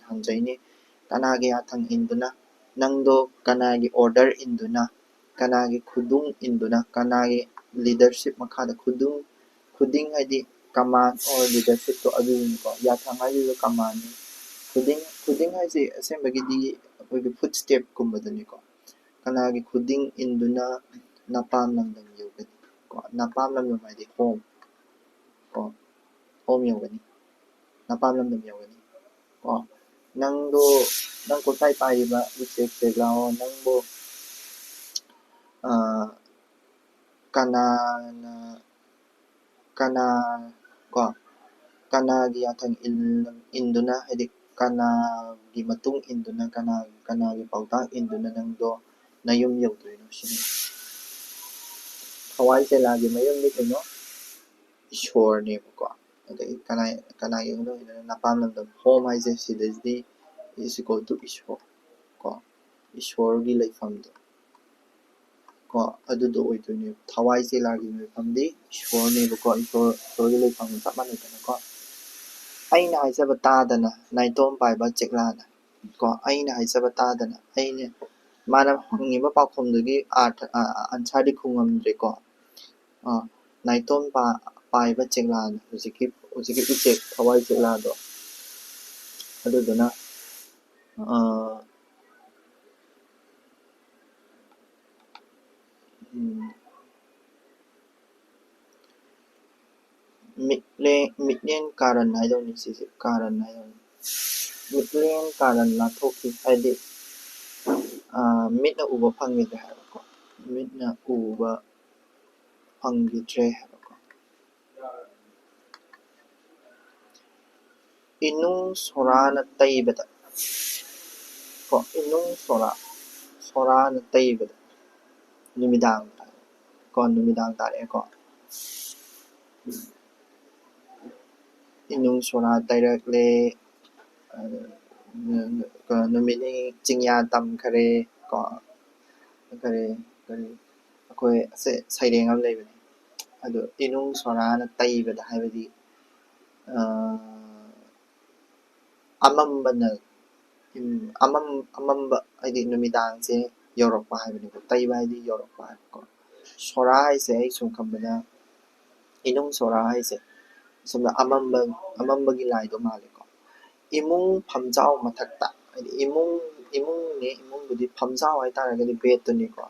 ꯍꯪꯖꯩꯅꯤ, ꯀꯅꯥꯒꯤ ꯌꯥꯊꯪ ꯏꯟꯗꯨꯅ, ꯅꯪꯗꯣ ꯀꯅꯥꯒꯤ order ꯏꯟꯗꯨꯅ, ꯀꯅꯥꯒꯤ ꯈꯨꯗꯨꯡ ꯏꯟꯗꯨꯅ, ꯀꯅꯥꯒꯤ leadership ꯃꯈꯥꯗ? ꯈꯨꯗꯨꯡ, ꯈꯨꯗꯤꯡ ꯍꯥꯏꯗꯤ command or leadershipꯇꯣ ꯑꯗꯨꯅꯤꯀꯣ꯫ ꯌꯥꯊꯪ ꯍꯥꯏꯁꯤꯁꯨ commandꯅꯤ꯫ ꯈꯨꯗꯤꯡ, ꯈꯨꯗꯤꯡ ꯍꯥꯏꯁꯦ ꯑꯁꯦꯡꯕꯒꯤꯗꯤ ꯑꯩꯈꯣꯏꯒꯤ footstepꯀꯨꯝꯕꯗꯅꯤꯀꯣ꯫ ꯀꯅꯥꯒꯤ ꯈꯨꯗꯤꯡ ꯏꯟꯗꯨꯅ ꯅꯄꯥꯝ ꯂꯝꯗꯝ ꯌꯧꯒꯅꯤ ꯀꯣ? ꯅꯄꯥꯝ ꯂꯝꯗꯝ ꯍꯥꯏꯗꯤ home ꯀꯣ, home ꯌꯧꯒꯅꯤ, ꯅꯄꯥꯝ ꯂꯝꯗꯝ ꯌꯧꯒꯅꯤ ꯀꯣ꯫ ꯅꯪꯗꯣ, ꯅꯪ ꯀꯣꯏꯄꯥꯏ ꯄꯥꯏꯔꯤꯕ ꯎꯆꯦꯛ ꯆꯦꯛꯂꯥꯑꯣ, ꯅꯪꯕꯨ ꯀꯅꯥꯅ, ꯀꯅꯥ ꯀꯣ, ꯀꯅꯥꯒꯤ ꯌꯥꯊꯪ ꯏꯟꯗꯨꯅ, ꯍꯥꯏꯗꯤ ꯀꯅꯥꯒꯤ ꯃꯇꯨꯡ ꯏꯟꯗꯨꯅ, ꯀꯅꯥ, ꯀꯅꯥꯒꯤ ꯄꯥꯎꯇꯥꯛ ꯏꯟꯗꯨꯅ ꯅꯪꯗꯣ ꯅꯌꯨꯝ ꯌꯧꯗꯣꯏꯅꯣ ꯁꯤꯅꯤ꯫ ꯊꯋꯥꯏ ꯆꯦꯂꯥꯒꯤ ꯃꯌꯨꯝꯗꯤ ꯀꯩꯅꯣ? ꯏꯁꯣꯔꯅꯦꯕꯀꯣ꯫ ꯑꯗꯒꯤ ꯀꯅꯥ, ꯀꯅꯥꯒꯤ ꯃꯇꯨꯡ ꯏꯟꯗꯨꯅ? ꯅꯄꯥꯝ ꯂꯝꯗꯝ꯫ Home ꯍꯥꯏꯁꯦ ꯁꯤꯗꯩꯁꯤꯗꯤ is equal to ꯏꯁꯣꯔ ꯀꯣ, ꯏꯁꯣꯔꯒꯤ ꯂꯩꯐꯝꯗꯣ ꯀꯣ, ꯑꯗꯨꯗꯣ ꯑꯣꯏꯗꯣꯏꯅꯦꯕ꯫ ꯊꯋꯥꯏ ꯆꯦꯂꯥꯒꯤ ꯂꯩꯐꯝꯗꯤ ꯏꯁꯣꯔꯅꯦꯕꯀꯣ, ꯏꯁꯣꯔ, ꯏꯁꯣꯔꯒꯤ ꯂꯩꯐꯝꯒ ꯆꯞ ꯃꯥꯟꯅꯩꯗꯅꯀꯣ꯫ ꯑꯩꯅ ꯍꯥꯏꯖꯕ ꯇꯥꯗꯅ ꯅꯥꯏꯇꯣꯝ ꯄꯥꯏꯕ ꯆꯦꯛꯂꯥꯅ ꯀꯣ, ꯑꯩꯅ ꯍꯥꯏꯖꯕ ꯇꯥꯗꯅ, ꯑꯩꯅ, ꯃꯥꯅ ꯍꯪꯉꯤꯕ ꯄꯥꯎꯈꯨꯝꯗꯨꯒꯤ ꯑꯥꯔꯊ, answerꯗꯤ ꯈꯨꯝꯉꯝꯗ꯭ꯔꯦꯀꯣ꯫ ꯅꯥꯏꯇꯣꯝ ꯄꯥꯏꯕ ꯆꯦꯛꯂꯥꯗꯣ, ꯍꯧꯖꯤꯛꯀꯤ, ꯍꯧꯖꯤꯛꯀꯤ ꯎꯆꯦꯛ ꯊꯋꯥꯏ ꯆꯦꯛꯂꯥꯗꯣ, ꯑꯗꯨꯗꯨꯅ ꯃꯤꯠꯂꯦꯟ ꯀꯥꯔꯟ ꯍꯥꯏꯗꯧꯅꯤ ꯁꯤꯁꯦ, ꯀꯥꯔꯟ ꯍꯥꯏꯗꯧꯅꯤ꯫ ꯃꯤꯠꯂꯦꯟ ꯀꯥꯔꯟ ꯂꯥꯟꯊꯣꯛꯈꯤ ꯍꯥꯏꯗꯤ, ꯑꯥ, ꯃꯤꯠꯅ ꯎꯕ ꯐꯪꯈꯤꯗ꯭ꯔꯦ ꯍꯥꯏꯕꯀꯣ, ꯃꯤꯠꯅ ꯎꯕ ꯐꯪꯈꯤꯗ꯭ꯔꯦ ꯍꯥꯏꯕꯀꯣ꯫ ꯏꯅꯨꯡ ꯁꯣꯔꯥꯅ ꯇꯩꯕꯗ ꯀꯣ, ꯏꯅꯨꯡ ꯁꯣꯔꯥ, ꯁꯣꯔꯥꯅ ꯇꯩꯕꯗ ꯅꯨꯃꯤꯗꯥꯡ ꯀꯣ, ꯅꯨꯃꯤꯗꯥꯡ ꯇꯥꯔꯛꯑꯦꯀꯣ꯫ ꯏꯅꯨꯡ ꯁꯣꯔꯥ ꯇꯩꯔꯛꯂꯦ, ꯑ, ꯅꯨꯃꯤꯠ ꯆꯤꯡꯌꯥ ꯇꯝꯈꯔꯦ ꯀꯣ, ꯀꯔꯤ ꯀꯔꯤ ꯑꯩꯈꯣꯏ ꯁꯩꯔꯦꯡ ꯑꯃ ꯂꯩꯕꯅꯦ꯫ ꯑꯗꯣ ꯏꯅꯨꯡ ꯁꯣꯔꯥꯅ ꯇꯩꯕꯗ ꯍꯥꯏꯕꯗꯤ, ꯑ, ꯑꯃꯝꯕꯅ, ꯎꯝ, ꯑꯃꯝ-, ꯑꯃꯝꯕ ꯍꯥꯏꯗꯤ ꯅꯨꯃꯤꯗꯥꯡꯁꯦ ꯌꯧꯔꯛꯄ ꯍꯥꯏꯕꯅꯦꯕ꯫ ꯇꯩꯕ ꯍꯥꯏꯗꯤ ꯌꯧꯔꯛꯄ ꯍꯥꯏꯕꯀꯣ꯫ ꯁꯣꯔꯥ ꯍꯥꯏꯁꯦ ꯑꯩ ꯁꯨꯝ ꯈꯟꯕꯗ, ꯏꯅꯨꯡ ꯁꯣꯔꯥ ꯍꯥꯏꯁꯦ ꯁꯣꯝꯗ ꯑꯃꯝꯕ, ꯑꯃꯝꯕꯒꯤ ꯂꯥꯏꯗꯣ ꯃꯥꯜꯂꯦꯀꯣ꯫ ꯏꯃꯨꯡ ꯐꯝꯖꯥꯎ ꯃꯊꯛꯇ, ꯍꯥꯏꯗꯤ ꯏꯃꯨꯡ, ꯏꯃꯨꯡꯅꯦ, ꯏꯃꯨꯡꯕꯨꯗꯤ ꯐꯝꯖꯥꯎ ꯍꯥꯏꯇꯥꯔꯒꯗꯤ ꯕꯦꯠꯇꯨꯅꯤꯀꯣ꯫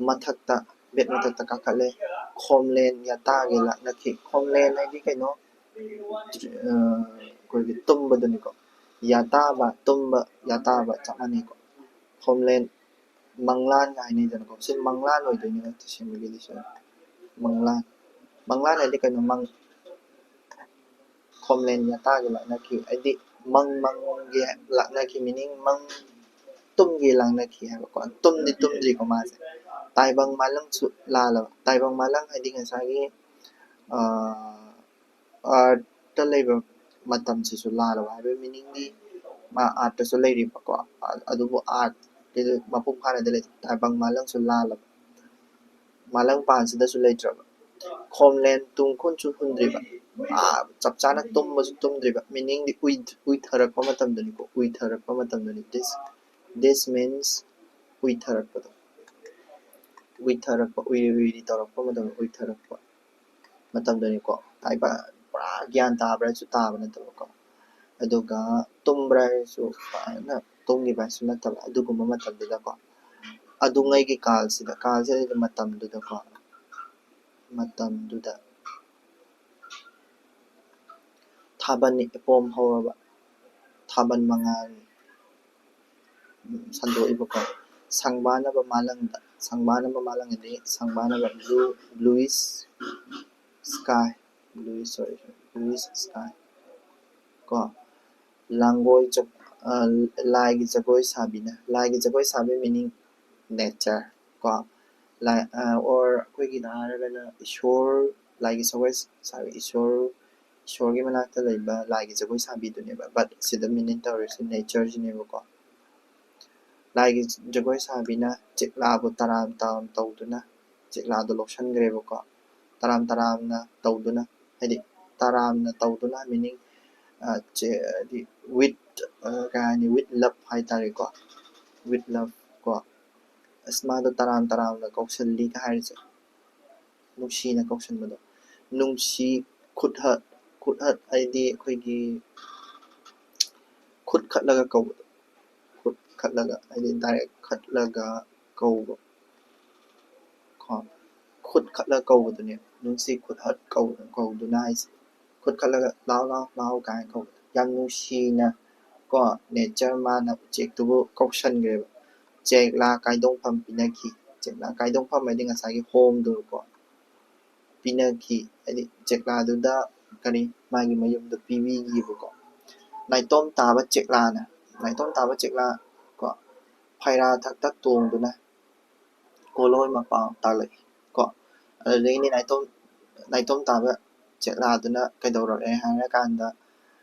ꯃꯊꯛꯇ, ꯕꯦꯠ ꯃꯊꯛꯇ ꯀꯥꯈꯠꯂꯦ꯫ ꯈꯣꯝꯂꯦꯟ ꯌꯥꯇꯥꯒꯤ ꯂꯥꯛꯅꯈꯤ꯫ ꯈꯣꯝꯂꯦꯟ ꯍꯥꯏꯗꯤ ꯀꯩꯅꯣ? ꯑ, ꯑꯩꯈꯣꯏꯒꯤ ꯇꯨꯝꯕꯗꯨꯅꯤꯀꯣ꯫ ꯌꯥꯇꯥꯕ, ꯇꯨꯝꯕ, ꯌꯥꯇꯥꯕ ꯆꯞ ꯃꯥꯟꯅꯩꯀꯣ꯫ ꯈꯣꯝꯂꯦꯟ, ꯃꯪꯂꯥꯟꯒ ꯍꯥꯏꯅꯩꯗꯅꯀꯣ꯫ ꯁꯤ ꯃꯪꯂꯥꯟ ꯑꯣꯏꯗꯣꯏꯅꯦꯕ ꯇꯁꯦꯡꯕꯒꯤꯗꯤ ꯁꯤ꯫ ꯃꯪꯂꯥꯟ꯫ ꯃꯪꯂꯥꯟ ꯍꯥꯏꯗꯤ ꯀꯩꯅꯣ? ꯃꯪ-, ꯈꯣꯝꯂꯦꯟ ꯌꯥꯇꯥꯒꯤ ꯂꯥꯛꯅꯈꯤ꯫ ꯍꯥꯏꯗꯤ ꯃꯪ ꯃꯪꯒꯦ ꯂꯥꯛꯅꯈꯤ, meaning ꯃꯪ ꯇꯨꯝꯒꯦ ꯂꯥꯛꯅꯈꯤ ꯍꯥꯏꯕꯀꯣ꯫ ꯇꯨꯝꯗꯤ ꯇꯨꯝꯗ꯭ꯔꯤꯀꯣ ꯃꯥꯁꯦ꯫ ꯇꯥꯏꯕꯪ ꯃꯥꯂꯪꯁꯨ ꯂꯥꯜꯂꯕ꯫ ꯇꯥꯏꯕꯪ ꯃꯥꯂꯪ ꯍꯥꯏꯗꯤ ꯉꯁꯥꯏꯒꯤ, ꯑ, earthꯇ ꯂꯩꯕ ꯃꯇꯝꯁꯤꯁꯨ ꯂꯥꯜꯂꯕ ꯍꯥꯏꯕꯒꯤ meaningꯗꯤ ꯃꯥ earthꯇꯁꯨ ꯂꯩꯔꯤꯕꯀꯣ꯫ ꯑ-, ꯑꯗꯨꯕꯨ earthꯇ ꯃꯄꯨꯡ ꯐꯥꯅꯗꯤ ꯂꯩꯇꯦ꯫ ꯇꯥꯏꯕꯪ ꯃꯥꯂꯪꯁꯨ ꯂꯥꯜꯂꯕ꯫ ꯃꯥꯂꯪ ꯄꯥꯟꯁꯤꯗꯁꯨ ꯂꯩꯇ꯭ꯔꯕ꯫ ꯈꯣꯝꯂꯦꯟ ꯇꯨꯡ ꯈꯨꯟꯁꯨ ꯍꯨꯟꯗ꯭ꯔꯤꯕ꯫ ꯑꯥ, ꯆꯞ ꯆꯥꯅ ꯇꯨꯝꯕꯁꯨ ꯇꯨꯝꯗ꯭ꯔꯤꯕ꯫ Meaningꯗꯤ ꯎꯏ-, ꯎꯏꯊꯔꯛꯄ ꯃꯇꯝꯗꯅꯤꯀꯣ, ꯎꯏꯊꯔꯛꯄ ꯃꯇꯝꯗꯅꯤ꯫ This, this means ꯎꯏꯊꯔꯛꯄꯗꯣ꯫ ꯎꯏꯊꯔꯛꯄ, ꯎꯏꯔꯤ ꯎꯏꯔꯤ ꯇꯧꯔꯛꯄ ꯃꯇꯝꯗ ꯎꯏꯊꯔꯛꯄ ꯃꯇꯝꯗꯅꯤꯀꯣ꯫ ꯍꯥꯏꯕ ꯄꯨꯔꯥ ꯒ꯭ꯌꯥꯟ ꯇꯥꯕ꯭ꯔꯥ ꯍꯥꯏꯁꯨ ꯇꯥꯕ ꯅꯠꯇꯕꯀꯣ꯫ ꯑꯗꯨꯒ ꯇꯨꯝꯕ꯭ꯔꯥ ꯍꯥꯏꯁꯨ ꯐꯖꯅ ꯇꯨꯝꯈꯤꯕ ꯍꯥꯏꯁꯨ ꯅꯠꯇꯕ, ꯑꯗꯨꯒꯨꯝꯕ ꯃꯇꯝꯗꯨꯗꯀꯣ꯫ ꯑꯗꯨꯉꯩꯒꯤ ꯀꯥꯜꯁꯤꯗ, ꯀꯥꯜꯁꯤꯗ ꯃꯇꯝꯗꯨꯗꯀꯣ, ꯃꯇꯝꯗꯨꯗ ꯊꯥꯕꯜ ꯏꯄꯣꯝ ꯍꯧꯔꯕ, ꯊꯥꯕꯜ ꯃꯉꯥꯜ ꯁꯟꯗꯣꯛꯏꯕꯀꯣ꯫ ꯁꯪꯕꯥꯅꯕ ꯃꯥꯂꯪꯗ, ꯁꯪꯕꯥꯅꯕ ꯃꯥꯂꯪꯗꯗꯤ ꯁꯪꯕꯥꯅꯕ blue, bluish sky, bluish, sorry, bluish sky ꯀꯣ꯫ ꯂꯥꯡꯒꯣꯏ ꯖ-, ꯑ, ꯂꯥꯏꯒꯤ ꯖꯒꯣꯏ ꯁꯥꯕꯤꯅ, ꯂꯥꯏꯒꯤ ꯖꯒꯣꯏ ꯁꯥꯕꯤ meaning nature ꯀꯣ꯫ ꯂꯥꯏ, ꯑ, or ꯑꯩꯈꯣꯏꯒꯤꯗ ꯍꯥꯏꯔꯒꯅ ꯏꯁꯣꯔ, ꯂꯥꯏꯒꯤ ꯖꯒꯣꯏ ꯁꯥꯕꯤ ꯏꯁꯣꯔ, ꯏꯁꯣꯔꯒꯤ ꯃꯅꯥꯛꯇ ꯂꯩꯕ ꯂꯥꯏꯒꯤ ꯖꯒꯣꯏ ꯁꯥꯕꯤꯗꯨꯅꯦꯕ꯫ But ꯁꯤꯗ meaning ꯇꯧꯔꯤꯁꯤ natureꯁꯤꯅꯦꯕꯀꯣ꯫ ꯂꯥꯏꯒꯤ ꯖꯒꯣꯏ ꯁꯥꯕꯤꯅ ꯆꯦꯛꯂꯥꯕꯨ ꯇꯔꯥꯝ ꯇꯔꯥꯝ ꯇꯧꯗꯨꯅ ꯆꯦꯛꯂꯥꯗꯣ ꯂꯧꯁꯟꯈ꯭ꯔꯦꯕꯀꯣ꯫ ꯇꯔꯥꯝ ꯇꯔꯥꯝꯅ ꯇꯧꯗꯨꯅ, ꯍꯥꯏꯗꯤ ꯇꯔꯥꯝꯅ ꯇꯧꯗꯨꯅ meaning, ꯑ, ꯆꯦ-, ꯍꯥꯏꯗꯤ with, ꯑ, ꯀꯩ ꯍꯥꯏꯅꯤ, with love ꯍꯥꯏꯇꯥꯔꯦꯀꯣ꯫ With love ꯀꯣ꯫ ꯑꯁ, ꯃꯥꯗꯣ ꯇꯔꯥꯝ ꯇꯔꯥꯝꯅ ꯀꯧꯁꯜꯂꯤꯒ ꯍꯥꯏꯔꯤꯁꯦ꯫ ꯅꯨꯡꯁꯤꯅ ꯀꯧꯁꯟꯕꯗꯣ꯫ ꯅꯨꯡꯁꯤ ꯈꯨꯠꯍꯠ, ꯈꯨꯠꯍꯠ ꯍꯥꯏꯗꯤ ꯑꯩꯈꯣꯏꯒꯤ ꯈꯨꯠ ꯈꯠꯂꯒ ꯀꯧꯕꯗꯣ꯫ ꯈꯨꯠ ꯈꯠꯂꯒ ꯍꯥꯏꯗꯤ direct ꯈꯠꯂꯒ ꯀꯧꯕ꯫ ꯀꯣ꯫ ꯈꯨꯠ ꯈꯠꯂꯒ ꯀꯧꯕꯗꯨꯅꯦ ꯅꯨꯡꯁꯤ ꯈꯨꯠꯍꯠ ꯀꯧ-, ꯀꯧꯗꯨꯅ ꯍꯥꯏꯁꯦ꯫ ꯈꯨꯠ ꯈꯠꯂꯒ "ꯂꯥꯎ, ꯂꯥꯎ, ꯂꯥꯎ" ꯀꯥꯏꯅ ꯀꯧꯕꯗꯣ꯫ ꯌꯥꯝ ꯅꯨꯡꯁꯤꯅ ꯀꯣ, nature ꯃꯥꯅ ꯎꯆꯦꯛꯇꯨꯕꯨ ꯀꯧꯁꯟꯈ꯭ꯔꯦꯕ꯫ ꯆꯦꯛꯂꯥ ꯀꯥꯏꯗꯣꯡꯐꯝ ꯄꯤꯅꯈꯤ꯫ ꯆꯦꯛꯂꯥ ꯀꯥꯏꯗꯣꯡꯐꯝ ꯍꯥꯏꯗꯤ ꯉꯁꯥꯏꯒꯤ homeꯗꯨ ꯀꯣ꯫ ꯄꯤꯅꯈꯤ, ꯍꯥꯏꯗꯤ ꯆꯦꯛꯂꯥꯗꯨꯗ ꯀꯔꯤ, ꯃꯥꯒꯤ ꯃꯌꯨꯝꯗꯣ ꯄꯤꯕꯤꯈꯤꯕꯀꯣ꯫ ꯅꯥꯏꯇꯣꯝ ꯇꯥꯕ ꯆꯦꯛꯂꯥꯅ, ꯅꯥꯏꯇꯣꯝ ꯇꯥꯕ ꯆꯦꯛꯂꯥ ꯀꯣ, ꯐꯩꯔꯥ ꯊꯛꯇ ꯇꯣꯡꯗꯨꯅ ꯀꯣꯂꯣꯏ ꯃꯄꯥꯎ ꯇꯥꯛꯂꯛꯏ ꯀꯣ꯫ ꯑꯗꯨꯗꯒꯤꯗꯤ ꯅꯥꯏꯇꯣꯝ, ꯅꯥꯏꯇꯣꯝ ꯇꯥꯕ ꯆꯦꯛꯂꯥꯗꯨꯅ ꯀꯩꯗꯧꯔꯛꯑꯦ ꯍꯥꯏꯔꯀꯥꯟꯗ,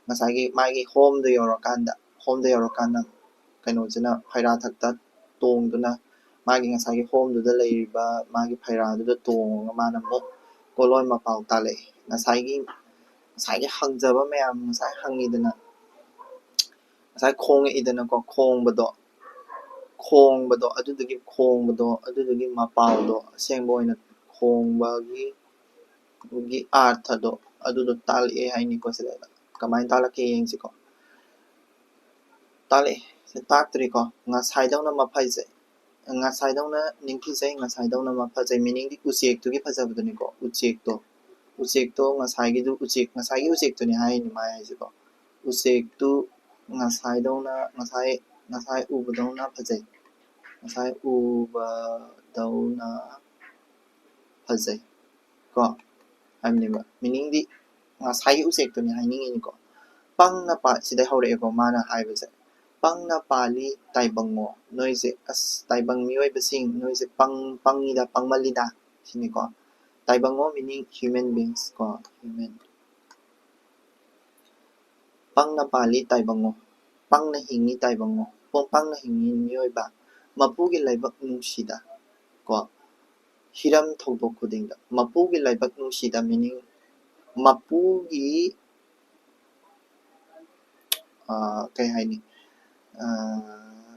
ꯉꯁꯥꯏꯒꯤ ꯃꯥꯒꯤ homeꯗ ꯌꯧꯔꯀꯥꯟꯗ, homeꯗ ꯌꯧꯔꯀꯥꯟꯗ ꯀꯩꯅꯣꯁꯤꯅ, ꯐꯩꯔꯥ ꯊꯛꯇ ꯇꯣꯡꯗꯨꯅ ꯃꯥꯒꯤ ꯉꯁꯥꯏꯒꯤ homeꯗꯨꯗ ꯂꯩꯔꯤꯕ ꯃꯥꯒꯤ ꯐꯩꯔꯥꯗꯨꯗ ꯇꯣꯡꯉꯒ ꯃꯥꯅ ꯑꯃꯨꯛ ꯀꯣꯂꯣꯏ ꯃꯄꯥꯎ ꯇꯥꯛꯂꯛꯏ꯫ ꯉꯁꯥꯏꯒꯤ, ꯉꯁꯥꯏꯒꯤ ꯍꯪꯖꯕ ꯃꯌꯥꯝ, ꯉꯁꯥꯏ ꯍꯪꯉꯤꯗꯅ, ꯉꯁꯥꯏ ꯈꯣꯡꯉꯛꯏꯗꯅꯀꯣ, ꯈꯣꯡꯕꯗꯣ, ꯈꯣꯡꯕꯗꯣ, ꯑꯗꯨꯗꯨꯒꯤ ꯈꯣꯡꯕꯗꯣ, ꯑꯗꯨꯗꯨꯒꯤ ꯃꯄꯥꯎꯗꯣ, ꯑꯁꯦꯡꯕ ꯑꯣꯏꯅ ꯈꯣꯡꯕꯒꯤ, ꯒꯤ ꯑꯥꯔꯊꯗꯣ, ꯑꯗꯨꯗꯣ ꯇꯥꯛꯂꯛꯑꯦ ꯍꯥꯏꯅꯤꯀꯣ꯫ ꯁꯤꯗ ꯀꯃꯥꯏꯅ ꯇꯥꯛꯂꯛꯀꯦ ꯌꯦꯡꯁꯤꯀꯣ꯫ ꯇꯥꯛꯂꯛꯑꯦ꯫ ꯁꯤ ꯇꯥꯛꯇ꯭ꯔꯤꯀꯣ꯫ "ꯉꯁꯥꯏꯗꯧꯅ ꯃꯐꯖꯩ"꯫ "ꯉꯁꯥꯏꯗꯧꯅ ꯅꯤꯡꯊꯤꯖꯩ", "ꯉꯁꯥꯏꯗꯧꯅ ꯃꯐꯖꯩ", meaningꯗꯤ ꯎꯆꯦꯛꯇꯨꯒꯤ ꯐꯖꯕꯗꯨꯅꯤꯀꯣ꯫ ꯎꯆꯦꯛꯇꯣ, ꯎꯆꯦꯛꯇꯣ ꯉꯁꯥꯏꯒꯤꯗꯨ ꯎꯆꯦꯛ, ꯉꯁꯥꯏꯒꯤ ꯎꯆꯦꯛꯇꯨꯅꯤ ꯍꯥꯏꯅꯤ ꯃꯥ ꯍꯥꯏꯁꯤꯀꯣ꯫ ꯎꯆꯦꯛꯇꯨ ꯉꯁꯥꯏꯗꯧꯅ, ꯉꯁꯥꯏ, ꯉꯁꯥꯏ ꯎꯕꯗꯧꯅ ꯐꯖꯩ꯫ ꯉꯁꯥꯏ ꯎꯕꯗꯧꯅ ꯐꯖꯩ ꯀꯣ ꯍꯥꯏꯕꯅꯦꯕ꯫ ꯃꯤꯅꯤꯡꯗꯤ ꯉꯁꯥꯏꯒꯤ ꯎꯆꯦꯛꯇꯨꯅꯤ ꯍꯥꯏꯅꯤꯡꯉꯤꯅꯤꯀꯣ꯫ ꯄꯪꯅ ꯄꯥ-, ꯁꯤꯗꯩ ꯍꯧꯔꯛꯑꯦꯀꯣ ꯃꯥꯅ ꯍꯥꯏꯕꯁꯦ꯫ "ꯄꯪꯅ ꯄꯥꯜꯂꯤ ꯇꯥꯏꯕꯪꯉꯣ, ꯅꯣꯏꯁꯦ, ꯑꯁ, ꯇꯥꯏꯕꯪ ꯃꯤꯑꯣꯏꯕꯁꯤꯡ, ꯅꯣꯏꯁꯦ ꯄꯪ-, ꯄꯪꯉꯤꯗ, ꯄꯪꯃꯜꯂꯤꯗ", ꯁꯤꯅꯤꯀꯣ꯫ ꯇꯥꯏꯕꯪꯉꯣ meaning human beings ꯀꯣ, human꯫ "ꯄꯪꯅ ꯄꯥꯜꯂꯤ ꯇꯥꯏꯕꯪꯉꯣ, ꯄꯪꯅ ꯍꯤꯡꯉꯤ ꯇꯥꯏꯕꯪꯉꯣ, ꯄꯪ-, ꯄꯪꯅ ꯍꯤꯡꯉꯤ ꯃꯤꯑꯣꯏꯕ, ꯃꯄꯨꯒꯤ ꯂꯥꯏꯕꯛ ꯅꯨꯡꯁꯤꯗ" ꯀꯣ꯫ "ꯍꯤꯔꯝ ꯊꯧꯗꯣꯛ ꯈꯨꯗꯤꯡꯗ", ꯃꯄꯨꯒꯤ ꯂꯥꯏꯕꯛ ꯅꯨꯡꯁꯤꯗ meaning ꯃꯄꯨꯒꯤ, ꯑꯥ, ꯀꯩ ꯍꯥꯏꯅꯤ, ꯑꯥ,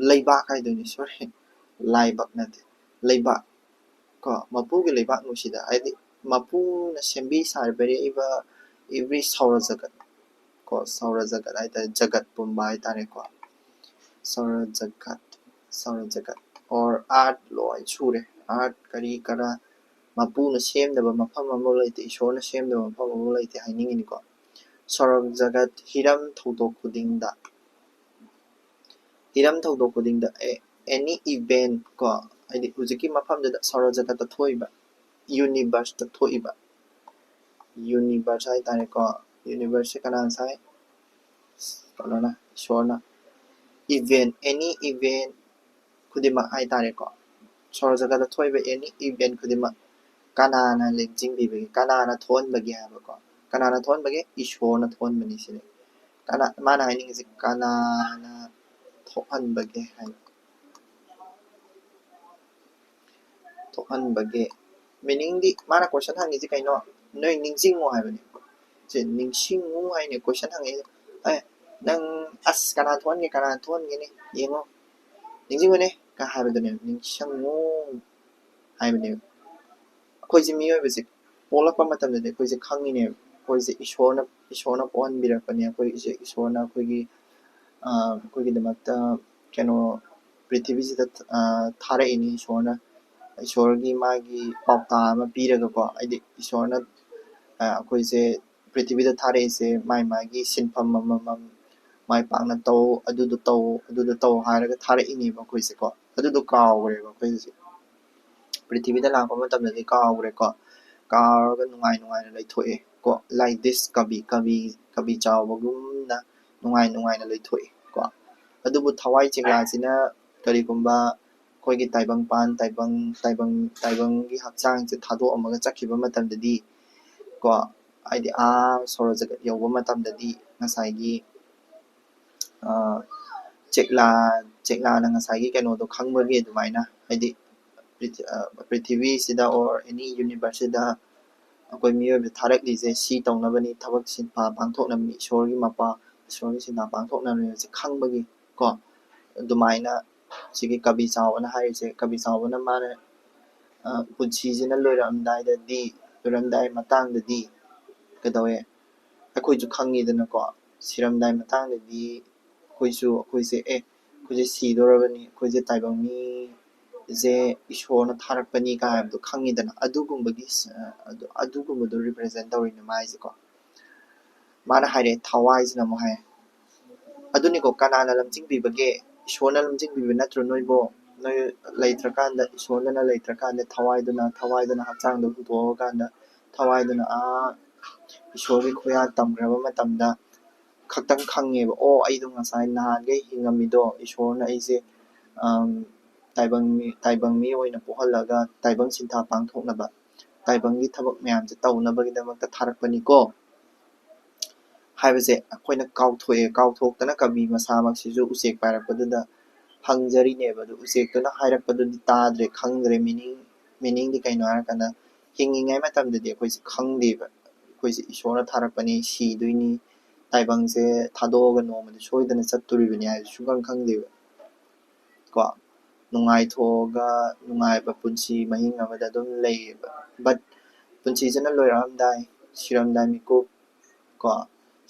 ꯂꯩꯕꯥꯛ ꯍꯥꯏꯗꯣꯏꯅꯤ, sorry, ꯂꯥꯏꯕꯛ ꯅꯠꯇꯦ, ꯂꯩꯕꯥꯛ ꯀꯣ, ꯃꯄꯨꯒꯤ ꯂꯩꯕꯥꯛ ꯅꯨꯡꯁꯤꯗ ꯍꯥꯏꯗꯤ ꯃꯄꯨꯅ ꯁꯦꯝꯕꯤ ꯁꯥꯕꯤꯔꯛꯏꯕ every ꯁꯧꯔ ꯖꯒꯠ ꯀꯣ, ꯁꯧꯔ ꯖꯒꯠ ꯍꯥꯏꯇꯥꯔꯦ, ꯖꯒꯠ ꯄꯨꯝꯕ ꯍꯥꯏꯇꯥꯔꯦꯀꯣ, ꯁꯧꯔ ꯖꯒꯠ, ꯁꯧꯔ ꯖꯒꯠ or earth ꯂꯣꯏ ꯁꯨꯔꯦ, earth ꯀꯔꯤ ꯀꯔꯥ, ꯃꯄꯨꯅ ꯁꯦꯝꯗꯕ ꯃꯐꯝ ꯑꯃꯐꯥꯎ ꯂꯩꯇꯦ, ꯏꯁꯣꯔꯅ ꯁꯦꯝꯗꯕ ꯃꯐꯝ ꯑꯃꯐꯥꯎ ꯂꯩꯇꯦ ꯍꯥꯏꯅꯤꯡꯉꯤꯅꯤꯀꯣ꯫ ꯁꯧꯔ ꯖꯒꯠ ꯍꯤꯔꯝ ꯊꯧꯗꯣꯛ ꯈꯨꯗꯤꯡꯗ, ꯍꯤꯔꯝ ꯊꯧꯗꯣꯛ ꯈꯨꯗꯤꯡꯗ, ꯑꯦ, any event ꯀꯣ, ꯍꯥꯏꯗꯤ ꯍꯧꯖꯤꯛꯀꯤ ꯃꯐꯝꯗꯨꯗ ꯁꯧꯔ ꯖꯒꯠꯇ ꯊꯣꯛꯏꯕ, universe ꯇ ꯊꯣꯛꯏꯕ, universe ꯍꯥꯏꯇꯥꯔꯦꯀꯣ, universe ꯁꯦ ꯀꯅꯥꯅ ꯁꯥꯏ? ꯀꯩꯅꯣꯅ, ꯏꯁꯣꯔꯅ꯫ Event, any event ꯈꯨꯗꯤꯡꯃꯛ ꯍꯥꯏꯇꯥꯔꯦꯀꯣ, ꯁꯧꯔ ꯖꯒꯠꯇ ꯊꯣꯛꯏꯕ any event ꯈꯨꯗꯤꯡꯃꯛ ꯀꯅꯥꯅ ꯂꯦꯡꯖꯤꯟꯕꯤꯕꯒꯦ, ꯀꯅꯥꯅ ꯊꯣꯛꯍꯟꯕꯒꯦ ꯍꯥꯏꯕꯀꯣ꯫ ꯀꯅꯥꯅ ꯊꯣꯛꯍꯟꯕꯒꯦ? ꯏꯁꯣꯔꯅ ꯊꯣꯛꯍꯟꯕꯅꯤ ꯁꯤꯅꯤ꯫ ꯀꯅꯥ, ꯃꯥꯅ ꯍꯥꯏꯅꯤꯡꯉꯤꯁꯦ ꯀꯅꯥꯅ ꯊꯣꯛꯍꯟꯕꯒꯦ ꯍꯥꯏꯕ꯫ ꯊꯣꯛꯍꯟꯕꯒꯦ꯫ Meaning ꯗꯤ ꯃꯥꯅ question ꯍꯪꯉꯤꯁꯦ ꯀꯩꯅꯣ? ꯅꯣꯏ ꯅꯤꯡꯁꯤꯡꯉꯣ ꯍꯥꯏꯕꯅꯦ꯫ ꯁꯦ, ꯅꯤꯡꯁꯤꯡꯉꯨ ꯍꯥꯏꯅꯦ question ꯍꯪꯉꯛꯏꯁꯦ꯫ ꯑꯦ, ꯅꯪ, ꯑꯁ, ꯀꯅꯥ ꯊꯣꯛꯍꯟꯒꯦ, ꯀꯅꯥ ꯊꯣꯛꯍꯟꯒꯦꯅꯦ? ꯌꯦꯡꯉꯣ, ꯅꯤꯡꯁꯤꯡꯉꯨꯅꯦ ꯀ ꯍꯥꯏꯕꯗꯨꯅꯦ, ꯅꯤꯡꯁꯤꯡꯉꯨ ꯍꯥꯏꯕꯅꯦꯕ꯫ ꯑꯩꯈꯣꯏꯁꯦ ꯃꯤꯑꯣꯏꯕꯁꯦ ꯄꯣꯛꯂꯛꯄ ꯃꯇꯝꯗꯗꯤ ꯑꯩꯈꯣꯏꯁꯦ ꯈꯪꯉꯤꯅꯦꯕ, ꯑꯩꯈꯣꯏꯁꯦ ꯏꯁꯣꯔꯅ, ꯏꯁꯣꯔꯅ ꯄꯣꯛꯍꯟꯕꯤꯔꯛꯄꯅꯦ꯫ ꯑꯩꯈꯣꯏꯁꯦ ꯏꯁꯣꯔꯅ ꯑꯩꯈꯣꯏꯒꯤ, ꯑ, ꯑꯩꯈꯣꯏꯒꯤꯗꯃꯛꯇ ꯀꯩꯅꯣ, ꯄ꯭ꯔꯤꯊꯤꯕꯤꯁꯤꯗ, ꯑ, ꯊꯥꯔꯛꯏꯅꯤ ꯏꯁꯣꯔꯅ꯫ ꯏꯁꯣꯔꯒꯤ ꯃꯥꯒꯤ ꯄꯥꯎꯇꯥꯛ ꯑꯃ ꯄꯤꯔꯒꯀꯣ, ꯍꯥꯏꯗꯤ ꯏꯁꯣꯔꯅ ꯑꯩꯈꯣꯏꯁꯦ ꯄ꯭ꯔꯤꯊꯤꯕꯤꯗ ꯊꯥꯔꯛꯏꯁꯦ ꯃꯥꯏ ꯃꯥꯒꯤ ꯁꯤꯟꯐꯝ ꯑꯃꯃꯝ, ꯃꯥꯏ ꯄꯥꯛꯅ ꯇꯧ, ꯑꯗꯨꯗꯣ ꯇꯧ, ꯑꯗꯨꯗꯣ ꯇꯧ ꯍꯥꯏꯔꯒ ꯊꯥꯔꯛꯏꯅꯦꯕ ꯑꯩꯈꯣꯏꯁꯦꯀꯣ꯫ ꯑꯗꯨꯗꯣ ꯀꯥꯎꯈ꯭ꯔꯦꯕ ꯑꯩꯈꯣꯏ ꯍꯧꯖꯤꯛ ꯄ꯭ꯔꯤꯊꯤꯕꯤꯗ ꯂꯥꯛꯄ ꯃꯇꯝꯗꯗꯤ ꯀꯥꯎꯈ꯭ꯔꯦꯀꯣ꯫ ꯀꯥꯎꯔꯒ ꯅꯨꯡꯉꯥꯏ ꯅꯨꯡꯉꯥꯏꯅ ꯂꯩꯊꯣꯛꯑꯦ ꯀꯣ꯫ Like this, ꯀꯕꯤ ꯀꯕꯤ ꯀꯕꯤ ꯆꯥꯎꯕꯒꯨꯝꯅ ꯅꯨꯡꯉꯥꯏ ꯅꯨꯡꯉꯥꯏꯅ ꯂꯩꯊꯣꯛꯑꯦ ꯀꯣ꯫ ꯑꯗꯨꯕꯨ ꯊꯋꯥꯏ ꯆꯦꯛꯂꯥꯁꯤꯅ ꯀꯔꯤꯒꯨꯝꯕ ꯑꯩꯈꯣꯏꯒꯤ ꯇꯥꯏꯕꯪꯄꯥꯟ, ꯇꯥꯏꯕꯪ ꯇꯥꯏꯕꯪ ꯇꯥꯏꯕꯪꯒꯤ ꯍꯛꯆꯥꯡꯁꯦ ꯊꯥꯗꯣꯛꯑꯝꯃꯒ ꯆꯠꯈꯤꯕ ꯃꯇꯝꯗꯗꯤ ꯀꯣ, ꯍꯥꯏꯗꯤ ꯑꯥ ꯁꯣꯔ ꯖꯒꯠ ꯌꯧꯕ ꯃꯇꯝꯗꯗꯤ ꯉꯁꯥꯏꯒꯤ ꯆꯦꯛꯂꯥ ꯆꯦꯛꯂꯥꯅ ꯉꯁꯥꯏꯒꯤ ꯀꯩꯅꯣꯗꯣ ꯈꯪꯕꯒꯤ ꯑꯗꯨꯃꯥꯏꯅ, ꯍꯥꯏꯗꯤ ꯄ꯭ꯔꯤꯊꯤꯕꯤꯁꯤꯗ or any universeꯁꯤꯗ ꯑꯩꯈꯣꯏ ꯃꯤꯑꯣꯏꯕ ꯊꯥꯔꯛꯂꯤꯁꯦ ꯁꯤ ꯇꯧꯅꯕꯅꯤ, ꯊꯕꯛ ꯁꯤꯟꯐꯥ ꯄꯥꯡꯊꯣꯛꯅꯕꯅꯤ, ꯏꯁꯣꯔꯒꯤ ꯃꯄꯥ, ꯏꯁꯣꯔꯒꯤ ꯁꯤꯟꯐꯥ ꯄꯥꯡꯊꯣꯛꯅꯕꯅꯤ ꯍꯥꯏꯕꯁꯦ ꯈꯪꯕꯒꯤ ꯀꯣ꯫ ꯑꯗꯨꯃꯥꯏꯅ ꯁꯤꯒꯤ ꯀꯕꯤ ꯆꯥꯎꯕꯅ ꯍꯥꯏꯔꯤꯁꯦ, ꯀꯕꯤ ꯆꯥꯎꯕꯅ ꯃꯥꯅ ꯄꯨꯟꯁꯤꯁꯤꯅ ꯂꯣꯏꯔꯛꯑꯝꯗꯥꯏꯗꯗꯤ, ꯂꯣꯏꯔꯝꯗꯥꯏ ꯃꯇꯥꯡꯗꯗꯤ ꯀꯩꯗꯧꯋꯦ, ꯑꯩꯈꯣꯏꯁꯨ ꯈꯪꯉꯤꯗꯅꯀꯣ꯫ ꯁꯤꯔꯝꯗꯥꯏ ꯃꯇꯥꯡꯗꯗꯤ ꯑꯩꯈꯣꯏꯁꯨ, ꯑꯩꯈꯣꯏꯁꯦ ꯑꯦ ꯑꯩꯈꯣꯏꯁꯦ ꯁꯤꯗꯣꯔꯕꯅꯤ, ꯑꯩꯈꯣꯏꯁꯦ ꯇꯥꯏꯕꯪ ꯃꯤꯁꯦ ꯏꯁꯣꯔꯅ ꯊꯥꯔꯛꯄꯅꯤ ꯀꯥꯏ ꯍꯥꯏꯕꯗꯣ ꯈꯪꯉꯤꯗꯅ꯫ ꯑꯗꯨꯒꯨꯝꯕꯒꯤ ꯑꯗꯨꯒꯨꯝꯕꯗꯣ represent ꯇꯧꯔꯤꯅꯦ ꯃꯥꯏꯁꯦꯀꯣ꯫ ꯃꯥꯅ ꯍꯥꯏꯔꯛꯑꯦ, ꯊꯋꯥꯏꯁꯤꯅ ꯑꯃꯨꯛ ꯍꯥꯏ, ꯑꯗꯨꯅꯤꯀꯣ, ꯀꯅꯥꯅ ꯂꯝꯖꯤꯡꯕꯤꯕꯒꯦ? ꯏꯁꯣꯔꯅ ꯂꯝꯖꯤꯡꯕꯤꯕ ꯅꯠꯇ꯭ꯔꯣ ꯅꯣꯏꯕꯣ? ꯅꯣꯏ ꯂꯩꯇ꯭ꯔꯀꯥꯟꯗ, ꯏꯁꯣꯔꯗꯅ ꯂꯩꯇ꯭ꯔꯀꯥꯟꯗ ꯊꯋꯥꯏꯗꯨꯅ, ꯊꯋꯥꯏꯗꯨꯅ ꯍꯛꯆꯥꯡꯗꯣ ꯍꯨꯟꯗꯣꯛꯑꯀꯥꯟꯗ ꯊꯋꯥꯏꯗꯨꯅ ꯑꯥ ꯏꯁꯣꯔꯒꯤ ꯈꯨꯌꯥ ꯇꯝꯈ꯭ꯔꯕ ꯃꯇꯝꯗ ꯈꯛꯇꯪ ꯈꯪꯉꯦꯕ, ꯑꯣ, ꯑꯩꯗꯣ ꯉꯁꯥꯏ ꯅꯍꯥꯟꯈꯩ ꯍꯤꯡꯉꯝꯃꯤꯗꯣ ꯏꯁꯣꯔꯅ ꯑꯩꯁꯦ ꯇꯥꯏꯕꯪ ꯃꯤ, ꯇꯥꯏꯕꯪ ꯃꯤ ꯑꯣꯏꯅ ꯄꯣꯛꯍꯜꯂꯒ ꯇꯥꯏꯕꯪ ꯁꯤꯟꯊꯥ ꯄꯥꯡꯊꯣꯛꯅꯕ, ꯇꯥꯏꯕꯪꯒꯤ ꯊꯕꯛ ꯃꯌꯥꯝꯁꯦ ꯇꯧꯅꯕꯒꯤꯗꯃꯛꯇ ꯊꯥꯔꯛꯄꯅꯤꯀꯣ ꯍꯥꯏꯕꯁꯦ ꯑꯩꯈꯣꯏꯅ ꯀꯥꯎꯊꯣꯛꯑꯦ꯫ ꯀꯥꯎꯊꯣꯛꯇꯅ ꯀꯕꯤ ꯃꯁꯥꯃꯛꯁꯤꯁꯨ ꯎꯆꯦꯛ ꯄꯥꯏꯔꯛꯄꯗꯨꯗ ꯍꯪꯖꯔꯤꯅꯦꯕ꯫ ꯑꯗꯨ ꯎꯆꯦꯛꯇꯨꯅ ꯍꯥꯏꯔꯛꯄꯗꯨꯗꯤ ꯇꯥꯗ꯭ꯔꯦ, ꯈꯪꯗ꯭ꯔꯦ꯫ ꯃꯤꯅꯤꯡ ꯃꯤꯅꯤꯡꯗꯤ ꯀꯩꯅꯣ ꯍꯥꯏꯔꯀꯥꯟꯗ, ꯍꯤꯡꯉꯤꯉꯩ ꯃꯇꯝꯗꯗꯤ ꯑꯩꯈꯣꯏꯁꯦ ꯈꯪꯗꯦꯕ꯫ ꯑꯩꯈꯣꯏꯁꯦ ꯏꯁꯣꯔꯅ ꯊꯥꯔꯛꯄꯅꯤ, ꯁꯤꯗꯣꯏꯅꯤ, ꯇꯥꯏꯕꯪꯁꯦ ꯊꯥꯗꯣꯛꯑꯒ ꯅꯣꯡꯃꯗꯤ ꯁꯣꯏꯗꯅ ꯆꯠꯇꯣꯔꯤꯕꯅꯤ ꯍꯥꯏꯕꯁꯦ ꯁꯨꯡꯈꯪ ꯈꯪꯗꯦꯕ ꯀꯣ꯫ ꯅꯨꯡꯉꯥꯏꯊꯣꯛꯑꯒ ꯅꯨꯡꯉꯥꯏꯕ ꯄꯨꯟꯁꯤ ꯃꯍꯤꯡ ꯑꯃꯗ ꯑꯗꯨꯝ ꯂꯩꯌꯦꯕ꯫ But ꯄꯨꯟꯁꯤꯁꯤꯅ ꯂꯣꯏꯔꯛꯑꯝꯗꯥꯏ, ꯁꯤꯔꯝꯗꯥꯏ ꯃꯤꯀꯨꯞ ꯀꯣ,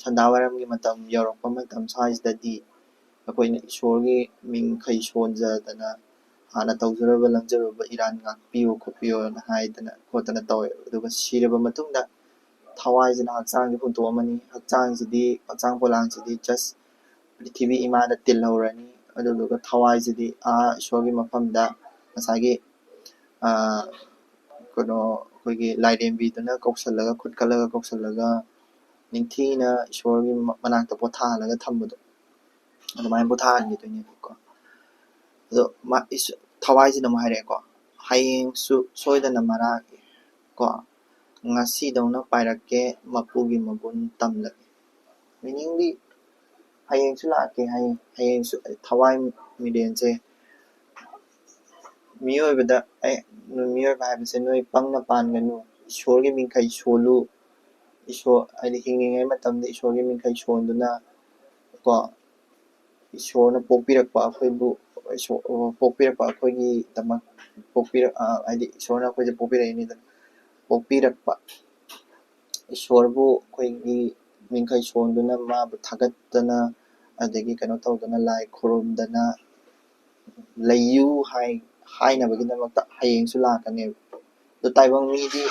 ꯁꯟꯗꯥꯋꯥꯏꯔꯝꯒꯤ ꯃꯇꯝ ꯌꯧꯔꯛꯄ ꯃꯇꯝ ꯁ꯭ꯋꯥꯏꯁꯤꯗꯗꯤ ꯑꯩꯈꯣꯏꯅ ꯏꯁꯣꯔꯒꯤ ꯃꯤꯡꯈꯩ ꯁꯣꯟꯖꯗꯅ ꯍꯥꯟꯅ ꯇꯧꯖꯔꯨꯕ ꯂꯪꯖꯔꯨꯕ ꯏꯔꯥꯟ ꯉꯥꯛꯄꯤꯌꯨ ꯈꯣꯠꯄꯤꯌꯣꯅ ꯍꯥꯏꯗꯅ ꯈꯣꯠꯇꯅ ꯇꯧꯋꯦꯕ꯫ ꯑꯗꯨꯒ ꯁꯤꯔꯕ ꯃꯇꯨꯡꯗ ꯊꯋꯥꯏꯁꯤꯅ ꯍꯛꯆꯥꯡꯁꯦ ꯍꯨꯟꯇꯣꯛꯑꯝꯃꯅꯤ꯫ ꯍꯛꯆꯥꯡꯁꯤꯗꯤ, ꯍꯛꯆꯥꯡ ꯄꯣꯂꯥꯡꯁꯤꯗꯤ just ꯄ꯭ꯔꯤꯊꯤꯕꯤ ꯏꯃꯥꯗ ꯇꯤꯜꯍꯧꯔꯅꯤ꯫ ꯑꯗꯨꯗꯨꯒ ꯊꯋꯥꯏꯁꯤꯗꯤ ꯑꯥ ꯏꯁꯣꯔꯒꯤ ꯃꯐꯝꯗ ꯉꯁꯥꯏꯒꯤ, ꯑꯥ, ꯀꯩꯅꯣ, ꯑꯩꯈꯣꯏꯒꯤ ꯂꯥꯏꯔꯦꯝꯕꯤꯗꯨꯅ ꯀꯧꯁꯜꯂꯒ, ꯈꯨꯠ ꯀꯜꯂꯒ ꯀꯧꯁꯜꯂꯒ ꯅꯤꯡꯊꯤꯅ ꯏꯁꯣꯔꯒꯤ ꯃ-, ꯃꯅꯥꯛꯇ ꯄꯣꯊꯥꯍꯜꯂꯒ ꯊꯝꯕꯗꯣ, ꯑꯗꯨꯃꯥꯏꯅ ꯄꯣꯊꯥꯍꯟꯈꯤꯗꯣꯏꯅꯦꯕꯀꯣ꯫ ꯑꯗꯣ ꯃꯥ, ꯏꯁ-, ꯊꯋꯥꯏꯁꯤꯅ ꯑꯃꯨꯛ ꯍꯥꯏꯔꯛꯑꯦꯀꯣ, "ꯍꯌꯦꯡꯁꯨ ꯁꯣꯏꯗꯅ ꯃꯔꯥꯒꯦ ꯀꯣ, ꯉꯁꯤꯗꯧꯅ ꯄꯥꯏꯔꯛꯀꯦ, ꯃꯄꯨꯒꯤ ꯃꯒꯨꯟ ꯇꯝꯂꯒꯦ"꯫ Meaningꯗꯤ, ꯍꯌꯦꯡꯁꯨ ꯂꯥꯛꯀꯦ, ꯍꯌꯦꯡ, ꯍꯌꯦꯡꯁꯨ꯫ ꯊꯋꯥꯏ ꯃꯤꯔꯦꯟꯁꯦ ꯃꯤꯑꯣꯏꯕꯗ, ꯑꯩ, ꯃꯤꯑꯣꯏꯕ ꯍꯥꯏꯕꯁꯦ ꯅꯣꯏ ꯄꯪꯅ ꯄꯥꯟꯒꯅꯨ꯫ ꯏꯁꯣꯔꯒꯤ ꯃꯤꯡꯈꯩ ꯁꯣꯜꯂꯨ꯫ ꯏꯁꯣꯔ, ꯍꯥꯏꯗꯤ, ꯍꯤꯡꯂꯤꯉꯩ ꯃꯇꯝꯗ ꯏꯁꯣꯔꯒꯤ ꯃꯤꯡꯈꯩ ꯁꯣꯟꯗꯨꯅ ꯀꯣ, ꯏꯁꯣꯔꯅ ꯄꯣꯛꯄꯤꯔꯛꯄ ꯑꯩꯈꯣꯏꯕꯨ, ꯏꯁꯣꯔ, ꯄꯣꯛꯄꯤꯔꯛꯄ ꯑꯩꯈꯣꯏꯒꯤꯗꯃꯛ ꯄꯣꯛꯄꯤꯔꯛ-, ꯑ, ꯍꯥꯏꯗꯤ, ꯏꯁꯣꯔꯅ ꯑꯩꯈꯣꯏꯁꯦ ꯄꯣꯛꯄꯤꯔꯛꯏꯅꯤꯗꯅ, ꯄꯣꯛꯄꯤꯔꯛꯄ ꯏꯁꯣꯔꯕꯨ ꯑꯩꯈꯣꯏꯒꯤ ꯃꯤꯡꯈꯩ ꯁꯣꯟꯗꯨꯅ ꯃꯥꯕꯨ ꯊꯥꯒꯠꯇꯅ, ꯑꯗꯒꯤ ꯀꯩꯅꯣ ꯇꯧꯗꯅ, ꯂꯥꯏ ꯈꯨꯔꯨꯝꯗꯅ ꯂꯩꯌꯨ ꯍꯥꯏ-, ꯍꯥꯏꯅꯕꯒꯤꯗꯃꯛꯇ ꯍꯌꯦꯡꯁꯨ ꯂꯥꯛꯀꯅꯦꯕ꯫ ꯑꯗꯨ ꯇꯥꯏꯕꯪ ꯃꯤꯗꯤ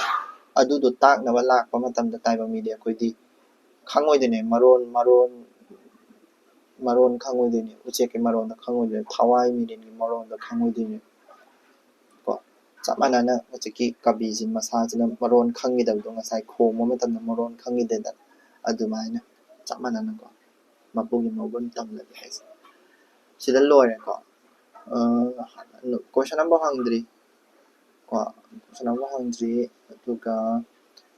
ꯑꯗꯨꯗꯣ ꯇꯥꯛꯅꯕ ꯂꯥꯛꯄ ꯃꯇꯝꯗ ꯇꯥꯏꯕꯪ ꯃꯤꯗꯤ ꯑꯩꯈꯣꯏꯗꯤ ꯈꯪꯉꯣꯏꯗꯣꯏꯅꯦ, ꯃꯔꯣꯟ, ꯃꯔꯣꯟ, ꯃꯔꯣꯟ ꯈꯪꯉꯣꯏꯗꯣꯏꯅꯦ, ꯎꯆꯦꯛꯀꯤ ꯃꯔꯣꯟꯗꯣ ꯈꯪꯉꯣꯏꯗꯣꯏꯅꯦ, ꯊꯋꯥꯏ ꯃꯤꯔꯦꯟꯒꯤ ꯃꯔꯣꯟꯗꯣ ꯈꯪꯉꯣꯏꯗꯣꯏꯅꯦ꯫ ꯀꯣ, ꯆꯞ ꯃꯥꯟꯅꯅ ꯍꯧꯖꯤꯛꯀꯤ ꯀꯕꯤꯁꯤ ꯃꯁꯥꯁꯤꯅ ꯃꯔꯣꯟ ꯈꯪꯈꯤꯗꯕꯗꯣ ꯉꯁꯥꯏ ꯈꯣꯡꯕ ꯃꯇꯝꯗ ꯃꯔꯣꯟ ꯈꯪꯈꯤꯗꯦꯗꯅ, ꯑꯗꯨꯃꯥꯏꯅ ꯆꯞ ꯃꯥꯟꯅꯅꯀꯣ, ꯃꯄꯨꯒꯤ ꯃꯒꯨꯟ ꯇꯝꯂꯒꯦ ꯍꯥꯏꯁꯦ꯫ ꯁꯤꯗ ꯂꯣꯏꯔꯦꯀꯣ꯫ ꯑ, question ꯑꯃꯐꯥꯎ ꯍꯪꯗ꯭ꯔꯤ꯫ ꯀꯣ, question ꯑꯃꯐꯥꯎ ꯍꯪꯗ꯭ꯔꯤ꯫ ꯑꯗꯨꯒ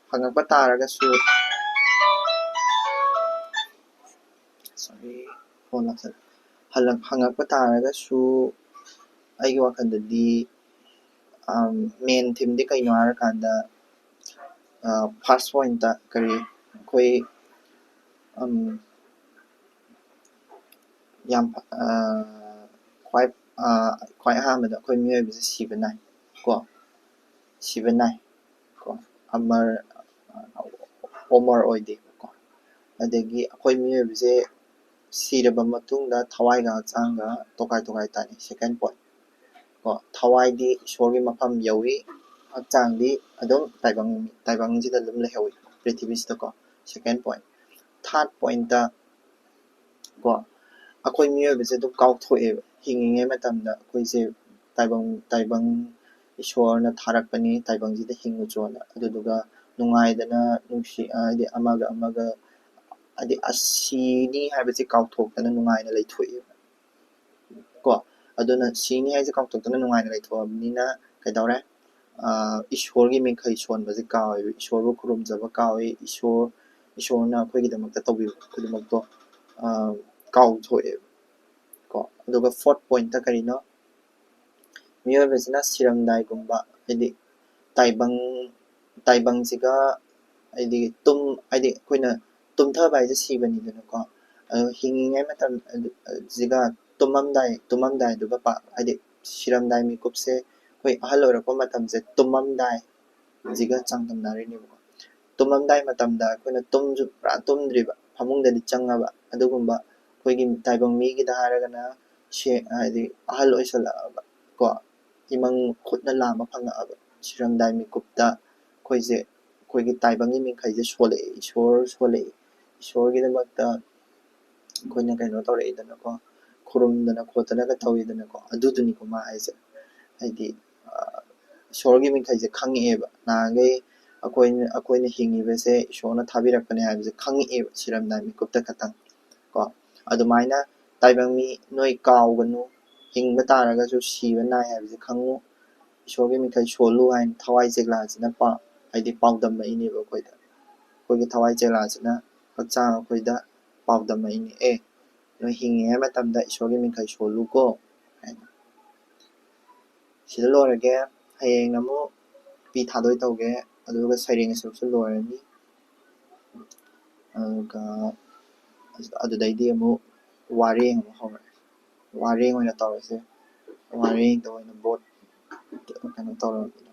ꯍꯪꯉꯛꯄ ꯇꯥꯔꯒꯁꯨ, sorry, phone ꯂꯥꯛꯁꯜꯂꯦ꯫ ꯍꯜꯂꯛ-, ꯍꯪꯉꯛꯄ ꯇꯥꯔꯒꯁꯨ ꯑꯩꯒꯤ ꯋꯥꯈꯜꯗꯗꯤ, ꯑꯝ, main themeꯗꯤ ꯀꯩꯅꯣ ꯍꯥꯏꯔꯀꯥꯟꯗ, ꯑ, first pointꯇ ꯀꯔꯤ, ꯑꯩꯈꯣꯏ, ꯑꯝ, ꯌꯥꯝ ꯐ-, ꯑ, ꯈ꯭ꯋꯥꯏ, ꯑ, ꯈ꯭ꯋꯥꯏ ꯑꯍꯥꯟꯕꯗ ꯑꯩꯈꯣꯏ ꯃꯤꯑꯣꯏꯕꯁꯦ ꯁꯤꯕ ꯅꯥꯏ ꯀꯣ, ꯁꯤꯕ ꯅꯥꯏ ꯀꯣ, ꯑꯃꯔ, ꯑꯃꯔ ꯑꯣꯏꯗꯦꯕꯀꯣ꯫ ꯑꯗꯒꯤ ꯑꯩꯈꯣꯏ ꯃꯤꯑꯣꯏꯕꯁꯦ ꯁꯤꯔꯕ ꯃꯇꯨꯡꯗ ꯊꯋꯥꯏꯒ ꯍꯛꯆꯥꯡꯒ ꯇꯣꯈꯥꯏ ꯇꯣꯈꯥꯏ ꯇꯥꯅꯤ, second point꯫ ꯀꯣ, ꯊꯋꯥꯏꯗꯤ ꯏꯁꯣꯔꯒꯤ ꯃꯐꯝ ꯌꯧꯏ, ꯍꯛꯆꯥꯡꯗꯤ ꯑꯗꯨꯝ ꯇꯥꯏꯕꯪ, ꯇꯥꯏꯕꯪꯁꯤꯗ ꯑꯗꯨꯝ ꯂꯩꯍꯧꯏ, ꯄ꯭ꯔꯤꯊꯤꯕꯤꯁꯤꯗꯀꯣ꯫ Second point꯫ Third pointꯇ ꯀꯣ, ꯑꯩꯈꯣꯏ ꯃꯤꯑꯣꯏꯕꯁꯦ ꯑꯗꯨꯝ ꯀꯥꯎꯊꯣꯛꯑꯦꯕ꯫ ꯍꯤꯡꯉꯤꯉꯩ ꯃꯇꯝꯗ ꯑꯩꯈꯣꯏꯁꯦ ꯇꯥꯏꯕꯪ, ꯇꯥꯏꯕꯪ ꯏꯁꯣꯔꯅ ꯊꯥꯔꯛꯄꯅꯤ, ꯇꯥꯏꯕꯪꯁꯤꯗ ꯍꯤꯡꯉꯨ ꯆꯣꯅ꯫ ꯑꯗꯨꯗꯨꯒ ꯅꯨꯡꯉꯥꯏꯗꯅ ꯅꯨꯡꯁꯤ, ꯍꯥꯏꯗꯤ ꯑꯃꯒ ꯑꯃꯒ, ꯍꯥꯏꯗꯤ ꯑꯁꯤꯅꯤ ꯍꯥꯏꯕꯁꯦ ꯀꯥꯎꯊꯣꯛꯇꯅ ꯅꯨꯡꯉꯥꯏꯅ ꯂꯩꯊꯣꯛꯑꯦꯕ꯫ ꯀꯣ, ꯑꯗꯨꯅ ꯁꯤꯅꯤ ꯍꯥꯏꯁꯦ ꯀꯥꯎꯊꯣꯛꯇꯅ ꯅꯨꯡꯉꯥꯏꯅ ꯂꯩꯊꯣꯛꯑꯕꯅꯤꯅ ꯀꯩꯗꯧꯔꯦ? ꯑꯥ, ꯏꯁꯣꯔꯒꯤ ꯃꯤꯡꯈꯩ ꯁꯣꯟꯕꯁꯦ ꯀꯥꯎꯋꯦꯕ, ꯏꯁꯣꯔꯕꯨ ꯈꯨꯔꯨꯝꯖꯕ ꯀꯥꯎꯋꯦ, ꯏꯁꯣꯔ, ꯏꯁꯣꯔꯅ ꯑꯩꯈꯣꯏꯒꯤꯗꯃꯛꯇ ꯇꯧꯕꯤꯕ ꯈꯨꯗꯤꯡꯃꯛꯇꯣ, ꯑꯥ, ꯀꯥꯎꯊꯣꯛꯑꯦꯕ꯫ ꯀꯣ, ꯑꯗꯨꯒ fourth pointꯇ ꯀꯔꯤꯅꯣ? ꯃꯤꯑꯣꯏꯕꯁꯤꯅ ꯁꯤꯔꯝꯗꯥꯏꯒꯨꯝꯕ, ꯍꯥꯏꯗꯤ ꯇꯥꯏꯕꯪ, ꯇꯥꯏꯕꯪꯁꯤꯒ, ꯍꯥꯏꯗꯤ ꯇꯨꯝ, ꯍꯥꯏꯗꯤ ꯑꯩꯈꯣꯏꯅ ꯇꯨꯝꯊꯕ ꯍꯥꯏꯁꯦ ꯁꯤꯕꯅꯤꯗꯅꯀꯣ꯫ ꯑꯗꯣ ꯍꯤꯡꯉꯤꯉꯩ ꯃꯇꯝ ꯑꯗꯨ, ꯁꯤꯒ ꯇꯨꯝꯃꯝꯗꯥꯏ, ꯇꯨꯝꯃꯝꯗꯥꯏꯗꯨꯒ ꯄꯥ-, ꯍꯥꯏꯗꯤ ꯁꯤꯔꯝꯗꯥꯏ ꯃꯤꯀꯨꯞꯁꯦ ꯑꯩꯈꯣꯏ ꯑꯍꯜ ꯑꯣꯏꯔꯛꯄ ꯃꯇꯝꯁꯦ ꯇꯨꯝꯃꯝꯗꯥꯏꯁꯤꯒ ꯆꯥꯡꯗꯝꯅꯔꯤꯅꯦꯕꯀꯣ꯫ ꯇꯨꯝꯃꯝꯗꯥꯏ ꯃꯇꯝꯗ ꯑꯩꯈꯣꯏꯅ ꯇꯨꯝꯁꯨ ꯄꯨꯔꯥ ꯇꯨꯝꯗ꯭ꯔꯤꯕ, ꯐꯃꯨꯡꯗꯗꯤ ꯆꯪꯉꯕ, ꯑꯗꯨꯒꯨꯝꯕ ꯑꯩꯈꯣꯏꯒꯤ ꯇꯥꯏꯕꯪ ꯃꯤꯒꯤꯗ ꯍꯥꯏꯔꯒꯅ ꯁꯦ-, ꯍꯥꯏꯗꯤ ꯑꯍꯜ ꯑꯣꯏꯁꯜꯂꯛꯑꯕ ꯀꯣ, ꯏꯃꯪ ꯈꯨꯠꯅ ꯂꯥꯝꯕ ꯐꯪꯉꯛꯑꯕ, ꯁꯤꯔꯝꯗꯥꯏ ꯃꯤꯀꯨꯞꯇ ꯑꯩꯈꯣꯏꯁꯦ, ꯑꯩꯈꯣꯏꯒꯤ ꯇꯥꯏꯕꯪꯒꯤ ꯃꯤꯈꯩꯁꯦ ꯁꯣꯜꯂꯛꯑꯦ, ꯏꯁꯣꯔ ꯁꯣꯜꯂꯛꯑꯦ, ꯏꯁꯣꯔꯒꯤꯗꯃꯛꯇ ꯑꯩꯈꯣꯏꯅ ꯀꯩꯅꯣ ꯇꯧꯔꯛꯏꯗꯅꯀꯣ, ꯈꯨꯔꯨꯝꯗꯅ ꯈꯣꯠꯇꯅꯒ ꯇꯧꯔꯤꯗꯅꯀꯣ, ꯑꯗꯨꯗꯨꯅꯤꯀꯣ ꯃꯥ ꯍꯥꯏꯁꯦ꯫ ꯍꯥꯏꯗꯤ, ꯑ, ꯏꯁꯣꯔꯒꯤ ꯃꯤꯈꯩꯁꯦ ꯈꯪꯉꯛꯑꯦꯕ꯫ ꯅꯍꯥꯟꯈꯩ ꯑꯩꯈꯣꯏꯅ, ꯑꯩꯈꯣꯏꯅ ꯍꯤꯡꯉꯤꯕꯁꯦ ꯏꯁꯣꯔꯅ ꯊꯥꯕꯤꯔꯛꯄꯅꯦ ꯍꯥꯏꯕꯁꯦ ꯈꯪꯉꯛꯑꯦꯕ ꯁꯤꯔꯝꯗꯥꯏ ꯃꯤꯀꯨꯞꯇ ꯈꯛꯇꯪ ꯀꯣ꯫ ꯑꯗꯨꯃꯥꯏꯅ ꯇꯥꯏꯕꯪ ꯃꯤ ꯅꯣꯏ ꯀꯥꯎꯒꯅꯨ, ꯍꯤꯡꯕ ꯇꯥꯔꯒꯁꯨ ꯁꯤꯕ ꯅꯥꯏ ꯍꯥꯏꯕꯁꯦ ꯈꯪꯉꯨ꯫ ꯏꯁꯣꯔꯒꯤ ꯃꯤꯈꯩ ꯁꯣꯜꯂꯨ ꯍꯥꯏꯅ ꯊꯋꯥꯏ ꯆꯦꯛꯂꯥꯁꯤꯅ ꯄꯥꯎ, ꯍꯥꯏꯗꯤ ꯄꯥꯎꯗꯝꯃꯛꯏꯅꯦꯕ ꯑꯩꯈꯣꯏꯗ꯫ ꯑꯩꯈꯣꯏꯒꯤ ꯊꯋꯥꯏ ꯆꯦꯛꯂꯥꯁꯤꯅ ꯍꯛꯆꯥꯡ ꯑꯩꯈꯣꯏꯗ ꯄꯥꯎꯗꯝꯃꯛꯏꯅꯦ꯫ "ꯑꯦ, ꯅꯣꯏ ꯍꯤꯡꯉꯤꯉꯩ ꯃꯇꯝꯗ ꯏꯁꯣꯔꯒꯤ ꯃꯤꯡꯈꯩ ꯁꯣꯜꯂꯨꯀꯣ" ꯍꯥꯏꯅ꯫ ꯁꯤꯗ ꯂꯣꯏꯔꯒꯦ꯫ ꯍꯌꯦꯡ ꯑꯃꯨꯛ ꯄꯤ ꯊꯥꯗꯣꯏ ꯇꯧꯒꯦ, ꯑꯗꯨꯒ ꯁꯩꯔꯦꯡꯒꯤ ꯁꯔꯨꯛꯁꯨ ꯂꯣꯏꯔꯅꯤ꯫ ꯑꯗꯨꯒ ꯑꯗꯨꯗꯩꯗꯤ ꯑꯃꯨꯛ ꯋꯥꯔꯦꯡ ꯑꯃꯨꯛ ꯍꯧꯔꯛꯑꯦ꯫ ꯋꯥꯔꯦꯡ ꯑꯣꯏꯅ ꯇꯧꯔꯁꯦ꯫ ꯋꯥꯔꯦꯡꯗ ꯑꯣꯏꯅ ꯕꯣꯠ ꯀꯩꯅꯣ ꯇꯧꯔꯕꯅꯤꯅ꯫